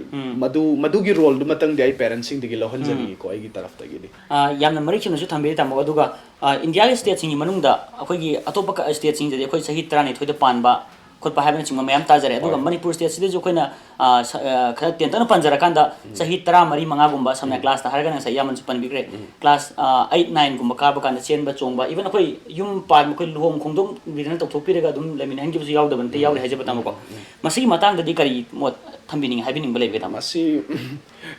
ꯃꯗꯨ, ꯃꯗꯨꯒꯤ role ꯗꯨꯃꯇꯪꯗꯤ ꯑꯩ parents ꯁꯤꯡꯗꯒꯤ ꯂꯧꯍꯟꯖꯅꯤꯡꯉꯤꯀꯣ, ꯑꯩꯒꯤ ꯇꯔꯐꯇꯒꯤꯗꯤ꯫ ꯑ, ꯌꯥꯝꯅ ꯃꯔꯤꯛ ꯆꯨꯝꯅꯁꯨ ꯊꯝꯕꯤꯔꯦ, ꯇꯥꯃꯣ꯫ ꯑꯗꯨꯒ, ꯑ, ꯏꯟꯗꯤꯌꯥꯒꯤ state ꯁꯤꯡꯒꯤ ꯃꯅꯨꯡꯗ ꯑꯩꯈꯣꯏꯒꯤ ꯑꯇꯣꯞꯄ ꯀ-, state ꯁꯤꯡꯗꯗꯤ ꯑꯩꯈꯣꯏ ꯆꯍꯤ ꯇꯔꯥꯅꯤꯊꯣꯏꯗ ꯄꯥꯟꯕ ꯈꯣꯠꯄ ꯍꯥꯏꯕꯅꯆꯤꯡꯕ ꯃꯌꯥꯝ ꯇꯥꯖꯔꯦ꯫ ꯑꯗꯨꯒ ꯍꯣꯏ꯫ ꯃꯅꯤꯄꯨꯔ state ꯁꯤꯗꯁꯨ ꯑꯩꯈꯣꯏꯅ, ꯑ, ꯁ-, ꯑ, ꯈꯔ ꯇꯦꯟꯇꯛꯅ ꯄꯟꯖꯔꯀꯥꯟꯗ, ꯆꯍꯤ ꯇꯔꯥꯃꯔꯤ ꯃꯉꯥꯒꯨꯝꯕ, ꯁꯝꯅ class ꯇ ꯍꯥꯏꯔꯒꯅ ꯉꯁꯥꯏ ꯏꯌꯥꯝꯕꯅꯁꯨ ꯄꯟꯕꯤꯈ꯭ꯔꯦ, class, ꯑ, eight nine ꯒꯨꯝꯕ ꯀꯥꯕ ꯀꯥꯟꯗ ꯆꯦꯟꯕ ꯆꯣꯡꯕ, even ꯑꯩꯈꯣꯏ ꯌꯨꯝ ꯄꯥꯟꯕ, ꯑꯩꯈꯣꯏ ꯂꯨꯍꯣꯡ ꯈꯣꯡꯗꯣꯡꯕꯤꯗꯅ ꯇꯧꯊꯣꯛꯄꯤꯔꯒ ꯑꯗꯨꯝ ꯂꯩꯃꯤꯟꯅꯍꯟꯈꯤꯕꯁꯨ ꯌꯥꯎꯗꯕ ꯅꯠꯇꯦ, ꯌꯥꯎꯔꯤ ꯍꯥꯏꯖꯕ, ꯇꯥꯃꯣꯀꯣ꯫ ꯃꯁꯤꯒꯤ ꯃꯇꯥꯡꯗꯗꯤ ꯀꯔꯤ ꯃꯣꯠ ꯊꯝꯕꯤꯅꯤꯡꯉꯤ, ꯍꯥꯏꯕꯤꯅꯤꯡꯕ ꯂꯩꯕꯒꯦ, ꯇꯥꯃꯣ? ꯃꯁꯤ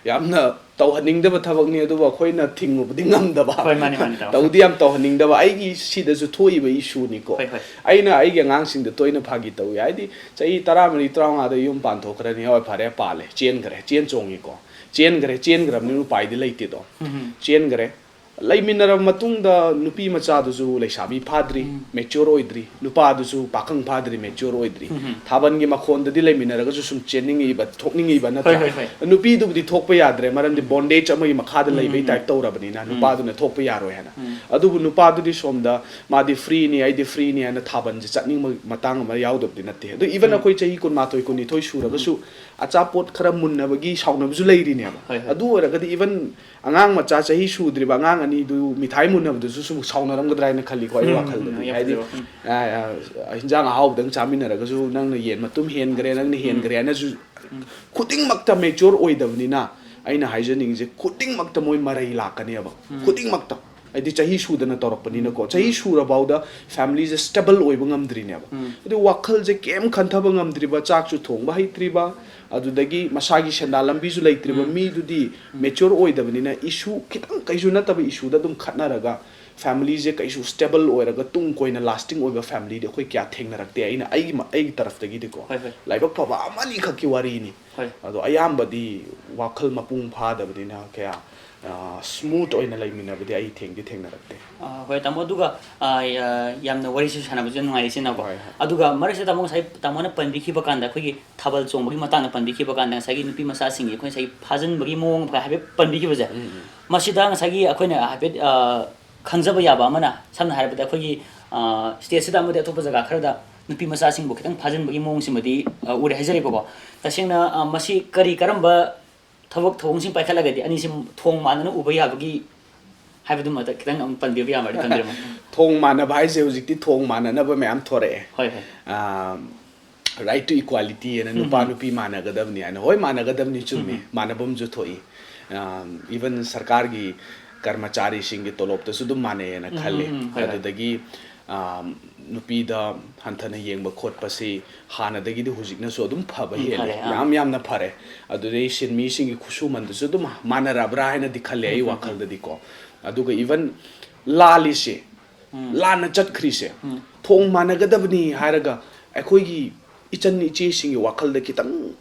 ꯌꯥꯝꯅ ꯇꯧꯍꯟꯅꯤꯡꯗꯕ ꯊꯕꯛꯅꯤ, ꯑꯗꯨꯕꯨ ꯑꯩꯈꯣꯏꯅ ꯊꯤꯡꯉꯨꯕꯗꯤ ꯉꯝꯗꯕ꯫ ꯍꯣꯏ, ꯃꯥꯅꯤ, ꯃꯥꯅꯤ, ꯇꯥꯃꯣ꯫ ꯇꯧꯗꯤ ꯌꯥꯝ ꯇꯧꯍꯟꯅꯤꯡꯗꯕ, ꯑꯩꯒꯤ ꯁꯤꯗꯁꯨ ꯊꯣꯛꯏꯕ issue ꯅꯤꯀꯣ꯫ ꯍꯣꯏ, ꯍꯣꯏ꯫ ꯑꯩꯅ ꯑꯩꯒꯤ ꯑꯉꯥꯡꯁꯤꯡꯗ ꯇꯣꯏꯅ ꯐꯥꯒꯤ ꯇꯧꯏ, ꯍꯥꯏꯗꯤ ꯆꯍꯤ ꯇꯔꯥꯃꯔꯤ, ꯇꯔꯥꯃꯉꯥꯗ ꯌꯨꯝ ꯄꯥꯟꯊꯣꯛꯈ꯭ꯔꯅꯤ, ꯍꯣꯏ, ꯐꯔꯦ, ꯄꯥꯜꯂꯦ, ꯆꯦꯟꯈ꯭ꯔꯦ, ꯆꯦꯟ ꯆꯣꯡꯉꯤꯀꯣ, ꯆꯦꯟꯈ꯭ꯔꯦ, ꯆꯦꯟꯈ꯭ꯔꯕꯅꯤꯅ ꯎꯄꯥꯏꯗꯤ ꯂꯩꯇꯦꯗꯣ꯫ ꯆꯦꯟꯈ꯭ꯔꯦ꯫ ꯂꯩꯃꯤꯟꯅꯔꯕ ꯃꯇꯨꯡꯗ ꯅꯨꯄꯤ ꯃꯆꯥꯗꯨꯁꯨ ꯂꯩꯁꯥꯕꯤ ꯐꯥꯗ꯭ꯔꯤ, mature ꯑꯣꯏꯗ꯭ꯔꯤ, ꯅꯨꯄꯥꯗꯨꯁꯨ ꯄꯥꯈꯪ ꯐꯥꯗ꯭ꯔꯤ, mature ꯑꯣꯏꯗ꯭ꯔꯤ꯫ ꯊꯥꯕꯜꯒꯤ ꯃꯈꯣꯟꯗꯗꯤ ꯂꯩꯃꯤꯟꯅꯔꯒꯁꯨ ꯁꯨꯝ ꯆꯦꯟꯅꯤꯡꯉꯤꯕ, ꯊꯣꯛꯅꯤꯡꯉꯤꯕ, ꯅꯠꯇ꯭ꯔꯥ? ꯍꯣꯏ, ꯍꯣꯏ, ꯍꯣꯏ꯫ ꯅꯨꯄꯤꯗꯨꯕꯨꯗꯤ ꯊꯣꯛꯄ ꯌꯥꯗ꯭ꯔꯦ, ꯃꯔꯝꯗꯤ bondage ꯑꯃꯒꯤ ꯃꯈꯥꯗ ꯂꯩꯕꯩ type ꯇꯧꯔꯕꯅꯤꯅ, ꯅꯨꯄꯥꯗꯨꯅ ꯊꯣꯛꯄ ꯌꯥꯔꯣꯏ ꯍꯥꯏꯅ꯫ ꯑꯗꯨꯕꯨ ꯅꯨꯄꯥꯗꯨꯗꯤ ꯁꯣꯝꯗ ꯃꯥꯗꯤ free ꯅꯤ, ꯑꯩꯗꯤ free ꯅꯤ ꯍꯥꯏꯅ ꯊꯥꯕꯜꯁꯦ ꯆꯠꯅꯤꯡꯕ ꯃꯇꯥꯡ ꯑꯃ ꯌꯥꯎꯗꯕꯗꯤ ꯅꯠꯇꯦ꯫ ꯑꯗꯨ even ꯑꯩꯈꯣꯏ ꯆꯍꯤ ꯀꯨꯟꯃꯥꯊꯣꯏ, ꯀꯨꯟꯅꯤꯊꯣꯏ ꯁꯨꯔꯒꯁꯨ ꯑꯆꯥꯄꯣꯠ ꯈꯔ ꯃꯨꯟꯅꯕꯒꯤ ꯁꯥꯎꯅꯕꯁꯨ ꯂꯩꯔꯤꯅꯦꯕ꯫ ꯍꯣꯏ, ꯍꯣꯏ꯫ ꯑꯗꯨ ꯑꯣꯏꯔꯒꯗꯤ even ꯑꯉꯥꯡ ꯃꯆꯥ ꯆꯍꯤ ꯁꯨꯗ꯭ꯔꯤꯕ ꯑꯉꯥꯡ ꯑꯅꯤꯗꯨ ꯃꯤꯊꯥꯏ ꯃꯨꯟꯅꯕꯗꯨꯁꯨ ꯁꯨꯝ ꯁꯥꯎꯅꯔꯝꯒꯗ꯭ꯔꯥ ꯍꯥꯏꯅ ꯈꯜꯂꯤꯀꯣ, ꯑꯩ ꯎꯝ, ꯋꯥꯈꯜꯗꯗꯤ꯫ ꯎꯝ, ꯌꯥꯝ ꯍꯥꯏꯗꯤ, ꯐꯖꯕ꯫ ꯎꯝ꯫ ꯑ, ꯑ, ꯍꯤꯟꯖꯥꯡ ꯑꯍꯥꯎꯕꯗꯪ ꯆꯥꯃꯤꯟꯅꯔꯒꯁꯨ ꯅꯪꯅ ꯌꯦꯟ ꯃꯇꯨꯝ ꯍꯦꯟꯈ꯭ꯔꯦ, ꯅꯪꯅ ꯍꯦꯟꯈ꯭ꯔꯦ ꯍꯥꯏꯅꯁꯨ ꯈꯨꯗꯤꯡꯃꯛꯇ mature ꯑꯣꯏꯗꯕꯅꯤꯅ, ꯑꯩꯅ ꯍꯥꯏꯖꯅꯤꯡꯉꯤꯁꯦ, ꯈꯨꯗꯤꯡꯃꯛꯇ ꯃꯣꯏ ꯃꯔꯩ ꯂꯥꯛꯀꯅꯦꯕ꯫ ꯎꯝ꯫ ꯈꯨꯗꯤꯡꯃꯛꯇ꯫ ꯍꯥꯏꯗꯤ ꯆꯍꯤ ꯁꯨꯗꯅ ꯇꯧꯔꯛꯄꯅꯤꯅꯀꯣ, ꯆꯍꯤ ꯁꯨꯔꯐꯥꯎꯗ familyꯁꯦ stable ꯑꯣꯏꯕ ꯉꯝꯗ꯭ꯔꯤꯅꯦꯕ꯫ ꯎꯝ꯫ ꯑꯗꯨ ꯋꯥꯈꯜꯁꯦ ꯀꯩꯝ ꯈꯟꯊꯕ ꯉꯝꯗ꯭ꯔꯤꯕ, ꯆꯥꯛꯁꯨ ꯊꯣꯡꯕ ꯍꯩꯇ꯭ꯔꯤꯕ, ꯑꯗꯨꯗꯒꯤ ꯃꯁꯥꯒꯤ ꯁꯦꯟꯗꯥꯟ ꯂꯝꯕꯤꯁꯨ ꯂꯩꯇ꯭ꯔꯤꯕ ꯎꯝ꯫ ꯃꯤꯗꯨꯗꯤ ꯎꯝ꯫ Mature ꯑꯣꯏꯗꯕꯅꯤꯅ, issue ꯈꯤꯇꯪ, ꯀꯩꯁꯨ ꯅꯠꯇꯕ issueꯗ ꯑꯗꯨꯝ ꯈꯠꯅꯔꯒ familyꯁꯦ ꯀꯩꯁꯨ stable ꯑꯣꯏꯔꯒ ꯇꯨꯡ ꯀꯣꯏꯅ lasting ꯑꯣꯏꯕ familyꯗꯤ ꯑꯩꯈꯣꯏ ꯀꯌꯥ ꯊꯦꯡꯅꯔꯛꯇꯦ, ꯑꯩꯅ ꯑꯩꯒꯤ ꯃ-, ꯑꯩꯒꯤ ꯇꯔꯐꯇꯒꯤꯗꯤꯀꯣ꯫ ꯍꯣꯏ, ꯍꯣꯏ꯫ ꯂꯥꯏꯕꯛ ꯐꯕ ꯑꯃꯅꯤꯈꯛꯀꯤ ꯋꯥꯔꯤꯅꯤ꯫ ꯍꯣꯏ꯫ ꯑꯗꯣ ꯑꯌꯥꯝꯕꯗꯤ ꯋꯥꯈꯜ ꯃꯄꯨꯡ ꯐꯥꯗꯕꯅꯤꯅ ꯀꯌꯥ, ꯑ, smooth ꯑꯣꯏꯅ ꯂꯩꯃꯤꯟꯅꯕꯗꯤ ꯑꯩ ꯊꯦꯡꯗꯤ ꯊꯦꯡꯅꯔꯛꯇꯦ꯫ ꯑ, ꯍꯣꯏ, ꯇꯥꯃꯣ, ꯑꯗꯨꯒ, ꯑ, ꯑ, ꯌꯥꯝꯅ ꯋꯥꯔꯤꯁꯨ ꯁꯥꯟꯅꯕꯁꯨ ꯌꯥꯝ ꯅꯨꯡꯉꯥꯏ ꯏꯆꯤꯟ ꯏꯅꯥꯎꯀꯣ꯫ ꯍꯣꯏ, ꯍꯣꯏ꯫ ꯑꯗꯨꯒ ꯃꯔꯛꯁꯤꯗ ꯇꯥꯃꯣ ꯉꯁꯥꯏ ꯇꯥꯃꯣꯅ ꯄꯟꯕꯤꯈꯤꯕ ꯀꯥꯟꯗ, ꯑꯩꯈꯣꯏꯒꯤ ꯊꯥꯕꯜ ꯆꯣꯡꯕꯒꯤ ꯃꯇꯥꯡꯗ ꯄꯟꯕꯤꯈꯤꯕ ꯀꯥꯟꯗ, ꯉꯁꯥꯏꯒꯤ ꯅꯨꯄꯤ ꯃꯆꯥꯁꯤꯡꯒꯤ ꯑꯩꯈꯣꯏ ꯉꯁꯥꯏꯒꯤ ꯐꯥꯖꯤꯟꯕꯒꯤ ꯃꯑꯣꯡ ꯍꯥꯏꯐꯦꯠ ꯄꯟꯕꯤꯈꯤꯕꯁꯦ, ꯎꯝ, ꯎꯝ꯫ ꯃꯁꯤꯗ ꯉꯁꯥꯏꯒꯤ ꯑꯩꯈꯣꯏꯅ ꯍꯥꯏꯐꯦꯠ, ꯑ, ꯈꯪꯖꯕ ꯌꯥꯕ ꯑꯃꯅ, ꯁꯝꯅ ꯍꯥꯏꯔꯕꯗ ꯑꯩꯈꯣꯏꯒꯤ, ꯑ, stateꯁꯤꯗ ꯑꯃꯗꯤ ꯑꯇꯣꯞꯄ ꯖꯒꯥ ꯈꯔꯗ ꯅꯨꯄꯤ ꯃꯆꯥꯁꯤꯡꯕꯨ ꯈꯤꯇꯪ ꯐꯥꯖꯤꯟꯕꯒꯤ ꯃꯑꯣꯡꯁꯤꯃꯗꯤ, ꯑ, ꯎꯔꯦ ꯍꯥꯏꯖꯔꯤꯕꯀꯣ꯫ ꯇꯁꯦꯡꯅ, ꯑ, ꯃꯁꯤ ꯀꯔꯤ ꯀꯔꯝꯕ ꯊꯕꯛ ꯊꯧꯑꯣꯡꯁꯤꯡ ꯄꯥꯏꯈꯠꯂꯒꯗꯤ ꯑꯅꯤꯁꯤ ꯊꯣꯡ ꯃꯥꯟꯅꯅ ꯎꯕ ꯌꯥꯕꯒꯤ ꯍꯥꯏꯕꯗꯨꯃ ꯈꯤꯇꯪ ꯑꯃꯨꯛ ꯄꯟꯕꯤꯕ ꯌꯥꯕ꯭ꯔꯗꯤ ꯊꯝꯕꯤꯔꯝꯃꯣ꯫ ꯊꯣꯡ ꯃꯥꯟꯅꯕ ꯍꯥꯏꯁꯦ ꯍꯧꯖꯤꯛꯇꯤ ꯊꯣꯡ ꯃꯥꯟꯅꯅꯕ ꯃꯌꯥꯝ ꯊꯣꯔꯛꯑꯦ꯫ ꯍꯣꯏ, ꯍꯣꯏ꯫ ꯑ, right to equality ꯍꯥꯏꯅ, ꯎꯝ, ꯅꯨꯄꯥ ꯎꯝ꯫ ꯅꯨꯄꯤ ꯃꯥꯟꯅꯒꯗꯕꯅꯤ ꯍꯥꯏꯅ꯫ ꯍꯣꯏ, ꯃꯥꯟꯅꯒꯗꯕꯅꯤ, ꯆꯨꯝꯃꯤ꯫ ꯎꯝ, ꯎꯝ꯫ ꯃꯥꯟꯅꯕ ꯑꯃꯁꯨ ꯊꯣꯛꯏ꯫ ꯑ, even ꯁꯔꯀꯥꯔꯒꯤ ꯀꯔꯃꯆꯥꯔꯤꯁꯤꯡꯒꯤ ꯇꯣꯂꯣꯞꯇꯁꯨ ꯑꯗꯨꯝ ꯃꯥꯟꯅꯩꯌꯦꯅ ꯎꯝ, ꯈꯜꯂꯤ꯫ ꯎꯝ, ꯎꯝ, ꯍꯣꯏ, ꯍꯣꯏ꯫ ꯑꯗꯨꯗꯒꯤ, ꯑ, ꯅꯨꯄꯤꯗ ꯍꯟꯊꯅ ꯌꯦꯡꯕ ꯈꯣꯠꯄꯁꯤ ꯍꯥꯟꯅꯗꯒꯤꯗꯤ ꯍꯧꯖꯤꯛꯅꯁꯨ ꯑꯗꯨꯝ ꯐꯕ ꯎꯝ, ꯍꯦꯜꯂꯦ꯫ ꯐꯔꯦ, ꯑꯥ꯫ ꯌꯥꯝ ꯌꯥꯝꯅ ꯐꯔꯦ꯫ ꯑꯗꯨꯗꯩ ꯁꯤꯟꯃꯤꯁꯤꯡꯒꯤ ꯈꯨꯠꯁꯨꯃꯟꯗꯨꯁꯨ ꯑꯗꯨꯝ ꯃꯥꯟꯅꯔꯕ꯭ꯔꯥ ꯍꯥꯏꯅꯗꯤ ꯈꯜꯂꯦ ꯑꯩ ꯎꯝ, ꯎꯝ, ꯎꯝ꯫ ꯋꯥꯈꯜꯗꯗꯤꯀꯣ꯫ ꯑꯗꯨꯒ even ꯂꯥꯜꯂꯤꯁꯦ, ꯎꯝ꯫ ꯂꯥꯟꯅ ꯆꯠꯈ꯭ꯔꯤꯁꯦ, ꯎꯝ꯫ ꯊꯣꯡ ꯃꯥꯟꯅꯒꯗꯕꯅꯤ ꯍꯥꯏꯔꯒ ꯑꯩꯈꯣꯏꯒꯤ ꯏꯆꯟ ꯏꯆꯦꯁꯤꯡꯒꯤ ꯋꯥꯈꯜꯗ ꯈꯤꯇꯪ,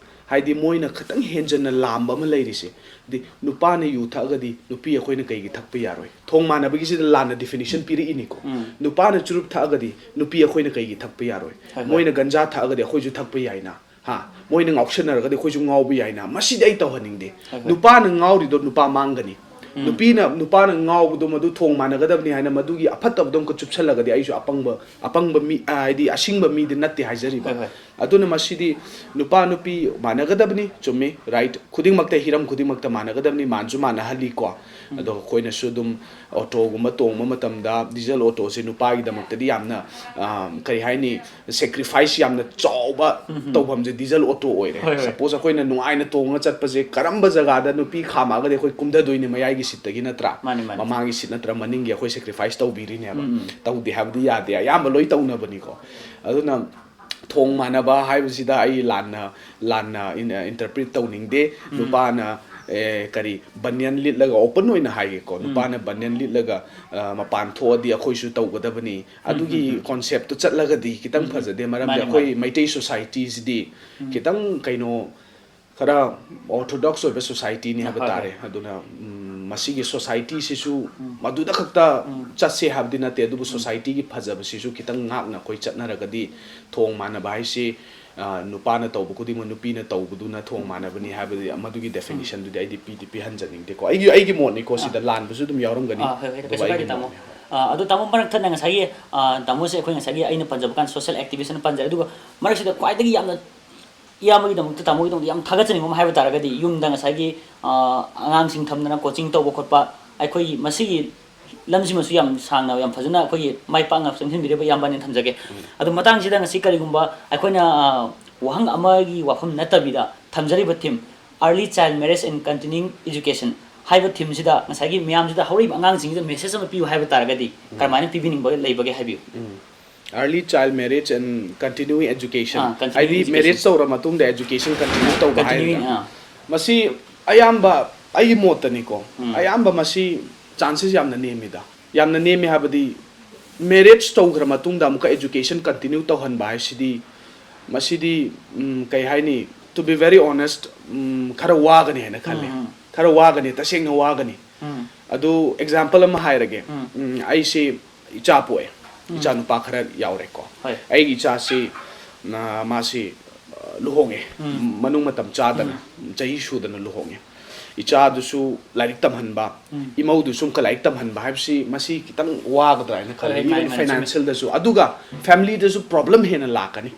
ꯍꯥꯏꯗꯤ ꯃꯣꯏꯅ ꯈꯤꯇꯪ ꯍꯦꯟꯖꯟꯅ ꯂꯥꯝꯕ ꯑꯃ ꯂꯩꯔꯤꯁꯦ, ꯍꯥꯏꯗꯤ ꯅꯨꯄꯥꯅ ꯌꯨ ꯊꯛꯑꯒꯗꯤ ꯅꯨꯄꯤ ꯑꯩꯈꯣꯏꯅ ꯀꯩꯒꯤ ꯊꯛꯄ ꯌꯥꯔꯣꯏ? ꯊꯣꯡ ꯃꯥꯟꯅꯕꯒꯤꯁꯤꯗ ꯂꯥꯟꯅ definition ꯄꯤꯔꯛꯏꯅꯤꯀꯣ꯫ ꯎꯝ꯫ ꯅꯨꯄꯥꯅ ꯆꯨꯔꯨꯞ ꯊꯛꯑꯒꯗꯤ ꯅꯨꯄꯤ ꯑꯩꯈꯣꯏꯅ ꯀꯩꯒꯤ ꯊꯛꯄ ꯌꯥꯔꯣꯏ? ꯍꯣꯏ, ꯍꯣꯏ꯫ ꯃꯣꯏꯅ ꯒꯟꯖꯥ ꯊꯛꯑꯒꯗꯤ ꯑꯩꯈꯣꯏꯁꯨ ꯊꯛꯄ ꯌꯥꯏꯅ, ꯍꯥ? ꯃꯣꯏꯅ ꯉꯥꯎꯁꯟꯅꯔꯒꯗꯤ ꯑꯩꯈꯣꯏꯁꯨ ꯉꯥꯎꯕ ꯌꯥꯏꯅ꯫ ꯃꯁꯤꯗꯤ ꯑꯩ ꯇꯧꯍꯟꯅꯤꯡꯗꯦ꯫ ꯍꯣꯏ, ꯍꯣꯏ꯫ ꯅꯨꯄꯥꯅ ꯉꯥꯎꯔꯤꯗꯣ ꯅꯨꯄꯥ ꯃꯥꯡꯒꯅꯤ꯫ ꯎꯝ꯫ ꯅꯨꯄꯤꯅ, ꯅꯨꯄꯥꯅ ꯉꯥꯎꯕꯗꯣ ꯃꯗꯨ ꯊꯣꯡ ꯃꯥꯟꯅꯒꯗꯕꯅꯤ ꯍꯥꯏꯅ ꯃꯗꯨꯒꯤ ꯑꯐꯠꯇꯕꯗꯣ ꯑꯃꯨꯛꯀ ꯆꯨꯞꯁꯜꯂꯒꯗꯤ ꯑꯩꯁꯨ ꯑꯄꯪꯕ, ꯑꯄꯪꯕ ꯃꯤ, ꯑ, ꯍꯥꯏꯗꯤ ꯑꯁꯤꯡꯕ ꯃꯤꯗꯤ ꯅꯠꯇꯦ ꯍꯥꯏꯖꯔꯤꯕ꯫ ꯍꯣꯏ, ꯍꯣꯏ꯫ ꯑꯗꯨꯅ ꯃꯁꯤꯗꯤ ꯅꯨꯄꯥ ꯅꯨꯄꯤ ꯃꯥꯟꯅꯒꯗꯕꯅꯤ, ꯆꯨꯝꯃꯤ, right, ꯈꯨꯗꯤꯡꯃꯛꯇ, ꯍꯤꯔꯝ ꯈꯨꯗꯤꯡꯃꯛꯇ ꯃꯥꯟꯅꯒꯗꯕꯅꯤ, ꯃꯥꯟꯁꯨ ꯃꯥꯟꯅꯍꯜꯂꯤꯀꯣ꯫ ꯑꯗꯣ ꯑꯩꯈꯣꯏꯅꯁꯨ ꯑꯗꯨꯝ ꯑꯣꯇꯣꯒꯨꯝꯕ ꯇꯣꯡꯕ ꯃꯇꯝꯗ ꯗꯤꯖꯜ ꯑꯣꯇꯣꯁꯦ ꯅꯨꯄꯥꯒꯤꯗꯃꯛꯇꯗꯤ ꯌꯥꯝꯅ, ꯑ, ꯀꯔꯤ ꯍꯥꯏꯅꯤ, ꯁꯦꯀ꯭ꯔꯤꯐꯥꯏꯁ ꯌꯥꯝꯅ ꯆꯥꯎꯕ ꯇꯧꯐꯝꯁꯦ ꯗꯤꯖꯜ ꯑꯣꯇꯣ ꯑꯣꯏꯔꯦ꯫ ꯍꯣꯏ, ꯍꯣꯏ꯫ ꯁꯄꯣꯁ ꯑꯩꯈꯣꯏꯅ ꯅꯨꯡꯉꯥꯏꯅ ꯇꯣꯡꯉ ꯆꯠꯄꯁꯦ ꯀꯔꯝꯕ ꯖꯒꯥꯗ ꯅꯨꯄꯤ ꯈꯥꯝꯃꯛꯑꯒꯗꯤ ꯑꯩꯈꯣꯏ ꯀꯨꯝꯊꯗꯣꯏꯅꯦ, ꯃꯌꯥꯏꯒꯤ ꯁꯤꯠꯇꯒꯤ ꯅꯠꯇ꯭ꯔꯥ? ꯃꯥꯅꯤ, ꯃꯥꯅꯤ꯫ ꯃꯃꯥꯡꯒꯤ ꯁꯤꯠ ꯅꯠꯇ꯭ꯔ ꯃꯅꯤꯡꯒꯤ ꯑꯩꯈꯣꯏ ꯁꯦꯀ꯭ꯔꯤꯐꯥꯏꯁ ꯇꯧꯕꯤꯔꯤꯅꯦꯕ꯫ ꯎꯝ, ꯎꯝ꯫ ꯇꯧꯗꯦ ꯍꯥꯏꯕꯗꯤ ꯌꯥꯗꯦ, ꯑꯌꯥꯝꯕ ꯂꯣꯏ ꯇꯧꯅꯕꯅꯤꯀꯣ꯫ ꯑꯗꯨꯅ ꯊꯣꯡ ꯃꯥꯟꯅꯕ ꯍꯥꯏꯕꯁꯤꯗ ꯑꯩ ꯂꯥꯟꯅ, ꯂꯥꯟꯅ ꯏꯟ-, ꯑ, ꯏꯟꯇꯔꯄ꯭ꯔꯤꯠ ꯇꯧꯅꯤꯡꯗꯦ꯫ ꯎꯝ꯫ ꯅꯨꯄꯥꯅ, ꯑꯦ, ꯀꯔꯤ, ꯕꯅꯤꯌꯟ ꯂꯤꯠꯂꯒ, ꯑꯣꯄꯟ ꯑꯣꯏꯅ ꯍꯥꯏꯒꯦꯀꯣ, ꯎꯝ꯫ ꯅꯨꯄꯥꯅ ꯕꯅꯤꯌꯟ ꯂꯤꯠꯂꯒ, ꯑ, ꯃꯄꯥꯟ ꯊꯣꯛꯑꯗꯤ ꯑꯩꯈꯣꯏꯁꯨ ꯇꯧꯒꯗꯕꯅꯤ꯫ ꯎꯝ, ꯑꯗꯨꯒꯤ ꯎꯝ, ꯎꯝ꯫ ꯀꯣꯟꯁꯦꯞꯇꯨ ꯆꯠꯂꯒꯗꯤ ꯈꯤꯇꯪ ꯎꯝ, ꯎꯝ꯫ ꯐꯖꯗꯦ, ꯃꯔꯝꯗꯤ ꯃꯥꯅꯦ, ꯑꯩꯈꯣꯏ ꯃꯥꯅꯦ꯫ ꯃꯩꯇꯩ ꯁꯣꯁꯥꯏꯇꯤꯁꯤꯗꯤ ꯎꯝ꯫ ꯈꯤꯇꯪ ꯀꯩꯅꯣ, ꯈꯔ ꯑꯣꯔꯊꯣꯗꯣꯛꯁ ꯑꯣꯏꯕ ꯁꯣꯁꯥꯏꯇꯤꯅꯤ ꯍꯥꯏꯕ ꯍꯣꯏ, ꯍꯣꯏ꯫ ꯇꯥꯔꯦ꯫ ꯑꯗꯨꯅ, ꯎꯝ, ꯃꯁꯤꯒꯤ ꯁꯣꯁꯥꯏꯇꯤꯁꯤꯁꯨ ꯎꯝ꯫ ꯃꯗꯨꯗ ꯈꯛꯇ ꯎꯝ꯫ ꯆꯠꯁꯦ ꯍꯥꯏꯕꯗꯤ ꯅꯠꯇꯦ, ꯑꯗꯨꯕꯨ ꯎꯝ꯫ ꯁꯣꯁꯥꯏꯇꯤꯒꯤ ꯐꯖꯕꯁꯤꯁꯨ ꯈꯤꯇꯪ ꯉꯥꯛꯅ ꯑꯩꯈꯣꯏ ꯆꯠꯅꯔꯒꯗꯤ ꯊꯣꯡ ꯃꯥꯟꯅꯕ ꯍꯥꯏꯁꯤ, ꯑ, ꯅꯨꯄꯥꯅ ꯇꯧꯕ ꯈꯨꯗꯤꯡꯃꯛ ꯅꯨꯄꯤꯅ ꯇꯧꯕꯗꯨꯅ ꯊꯣꯡ ꯃꯥꯟꯅꯕꯅꯤ ꯍꯥꯏꯕꯗꯤ ꯃꯗꯨꯒꯤ ꯎꯝ꯫ ꯗꯦꯐꯤꯅꯤꯁꯟꯗꯨꯗꯤ ꯑꯩꯗꯤ ꯄꯤꯗꯤ ꯄꯤꯍꯟꯖꯅꯤꯡꯗꯦꯀꯣ꯫ ꯑꯩꯒꯤ, ꯑꯩꯒꯤ ꯃꯣꯠꯅꯤꯀꯣ, ꯑꯥ꯫ ꯁꯤꯗ ꯂꯥꯟꯕꯁꯨ ꯑꯗꯨꯝ ꯌꯥꯎꯔꯝꯒꯅꯤ꯫ ꯑꯥ, ꯍꯣꯏ, ꯍꯣꯏ, ꯑꯗꯨꯕꯨ ꯀꯩꯁꯨ ꯑꯩꯒꯤ ꯀꯥꯏꯗꯦ, ꯇꯥꯃꯣ꯫ ꯃꯣꯠꯅꯤ꯫ ꯑꯥ, ꯑꯗꯣ ꯇꯥꯃꯣ, ꯃꯔꯛ ꯊꯠꯅ ꯉꯁꯥꯏꯒꯤ, ꯑꯥ, ꯇꯥꯃꯣꯁꯦ ꯑꯩꯈꯣꯏ ꯉꯁꯥꯏꯒꯤ ꯑꯩꯅ ꯄꯟꯖꯕ ꯀꯥꯟꯗ ꯁꯣꯁꯤꯌꯦꯜ ꯑꯦꯛꯇꯤꯚꯤꯁ꯭ꯠ ꯑꯅ ꯄꯟꯖꯔꯦ, ꯑꯗꯨꯒ ꯃꯔꯛꯁꯤꯗ ꯈ꯭ꯋꯥꯏꯗꯒꯤ ꯌꯥꯝꯅ ꯏꯌꯥꯝꯕꯒꯤꯗꯃꯛꯇ, ꯇꯥꯃꯣꯒꯤꯗꯃꯛꯇ ꯌꯥꯝ ꯊꯥꯒꯠꯆꯅꯤꯡꯕ ꯑꯃ ꯍꯥꯏꯕ ꯇꯥꯔꯒꯗꯤ, ꯌꯨꯝꯗ ꯉꯁꯥꯏꯒꯤ, ꯑ, ꯑꯉꯥꯡꯁꯤꯡ ꯊꯝꯗꯅ ꯀꯣꯆꯤꯡ ꯇꯧꯕ ꯈꯣꯠꯄ, ꯑꯩꯈꯣꯏꯒꯤ ꯃꯁꯤꯒꯤ ꯂꯝꯁꯤꯃꯁꯨ ꯌꯥꯝ ꯁꯥꯡꯅ, ꯌꯥꯝ ꯐꯖꯅ ꯑꯩꯈꯣꯏꯒꯤ ꯃꯥꯏ ꯄꯥꯛꯅ ꯆꯪꯁꯤꯟꯕꯤꯔꯤꯕ ꯏꯌꯥꯝꯕꯅꯦꯅ ꯊꯝꯖꯒꯦ꯫ ꯎꯝ꯫ ꯑꯗꯣ ꯃꯇꯥꯡꯁꯤꯗ ꯉꯁꯤ ꯀꯔꯤꯒꯨꯝꯕ ꯑꯩꯈꯣꯏꯅ, ꯑ, ꯋꯥꯍꯪ ꯑꯃꯒꯤ ꯋꯥꯐꯝ ꯅꯠꯇꯕꯤꯗ ꯊꯝꯖꯔꯤꯕ theme, Early Child Marriage and Continuing Education ꯍꯥꯏꯕ themeꯁꯤꯗ ꯉꯁꯥꯏꯒꯤ ꯃꯌꯥꯝꯁꯤꯗ, ꯍꯧꯔꯛꯏꯕ ꯑꯉꯥꯡꯁꯤꯡꯁꯤꯗ message ꯑꯃ ꯄꯤꯌꯨ ꯍꯥꯏꯕ ꯇꯥꯔꯒꯗꯤ, ꯎꯝ꯫ ꯀꯔꯝꯍꯥꯏꯅ ꯄꯤꯕꯤꯅꯤꯡꯕꯒꯦ, ꯂꯩꯕꯒꯦ ꯍꯥꯏꯕꯤꯌꯨ꯫ ꯎꯝ꯫ Early child marriage and continuing education, ah, continuing ꯍꯥꯏꯗꯤ education꯫ Marriage ꯇꯧꯔ ꯃꯇꯨꯡꯗ education continue ꯇꯧꯕ ꯍꯥꯏꯔꯤꯕ꯭ꯔꯥ? Continuing, ꯑꯥ꯫ ꯃꯁꯤ ꯑꯌꯥꯝꯕ ꯑꯩꯒꯤ ꯃꯣꯠꯇꯅꯤꯀꯣ, ꯎꯝ꯫ ꯑꯌꯥꯝꯕ ꯃꯁꯤ chances ꯌꯥꯝꯅ ꯅꯦꯝꯃꯤꯗ꯫ ꯌꯥꯝꯅ ꯅꯦꯝꯃꯤ ꯍꯥꯏꯕꯗꯤ, marriage ꯇꯧꯈ꯭ꯔ ꯃꯇꯨꯡꯗ ꯑꯃꯨꯛꯀ education continue ꯇꯧꯍꯟꯕ ꯍꯥꯏꯁꯤꯗꯤ, ꯃꯁꯤꯗꯤ, ꯎꯝ, ꯀꯩ ꯍꯥꯏꯅꯤ, to be very honest, ꯎꯝ, ꯈꯔ ꯋꯥꯒꯅꯤ ꯍꯥꯏꯅ ꯈꯜꯂꯤ꯫ ꯎꯝ, ꯎꯝ꯫ ꯈꯔ ꯋꯥꯒꯅꯤ, ꯇꯁꯦꯡꯅ ꯋꯥꯒꯅꯤ꯫ ꯎꯝ꯫ ꯑꯗꯨ example ꯑꯃ ꯍꯥꯏꯔꯒꯦ꯫ ꯎꯝ꯫ ꯎꯝ, ꯑꯩꯁꯤ ꯏꯆꯥ ꯄꯣꯛꯑꯦ꯫ ꯎꯝ꯫ ꯏꯆꯥ ꯅꯨꯄꯥ ꯈꯔ ꯌꯥꯎꯔꯦꯀꯣ꯫ ꯍꯣꯏ꯫ ꯑꯩꯒꯤ ꯏꯆꯥꯁꯤ, ꯑ, ꯃꯥꯁꯤ, ꯑ, ꯂꯨꯍꯣꯡꯉꯦ꯫ ꯎꯝ꯫ ꯃꯅꯨꯡ ꯃꯇꯝ ꯆꯥꯗꯅ, ꯎꯝ꯫ ꯆꯍꯤ ꯁꯨꯗꯅ ꯂꯨꯍꯣꯡꯉꯦ꯫ ꯏꯆꯥꯗꯨꯁꯨ ꯂꯥꯏꯔꯤꯛ ꯇꯝꯍꯟꯕ, ꯏꯃꯧꯗꯨꯁꯨ ꯑꯃꯨꯛꯀ ꯂꯥꯏꯔꯤꯛ ꯇꯝꯍꯟꯕ ꯍꯥꯏꯕꯁꯤ ꯃꯁꯤ ꯈꯤꯇꯪ ꯋꯥꯒꯗ꯭ꯔꯥ ꯍꯥꯏꯅ ꯈꯜꯂꯤ꯫ ꯍꯣꯏ, ꯃꯥꯅꯤ, ꯃꯥꯅꯤ, ꯆꯨꯝꯃꯤ꯫ ꯐꯥꯏꯅꯥꯟꯁꯤꯌꯦꯜꯗꯁꯨ, ꯑꯗꯨꯒ ꯐꯦꯃꯤꯂꯤꯗꯁꯨ ꯄ꯭ꯔꯣꯕ꯭ꯂꯦꯝ ꯍꯦꯟꯅ ꯂꯥꯛꯀꯅꯤ꯫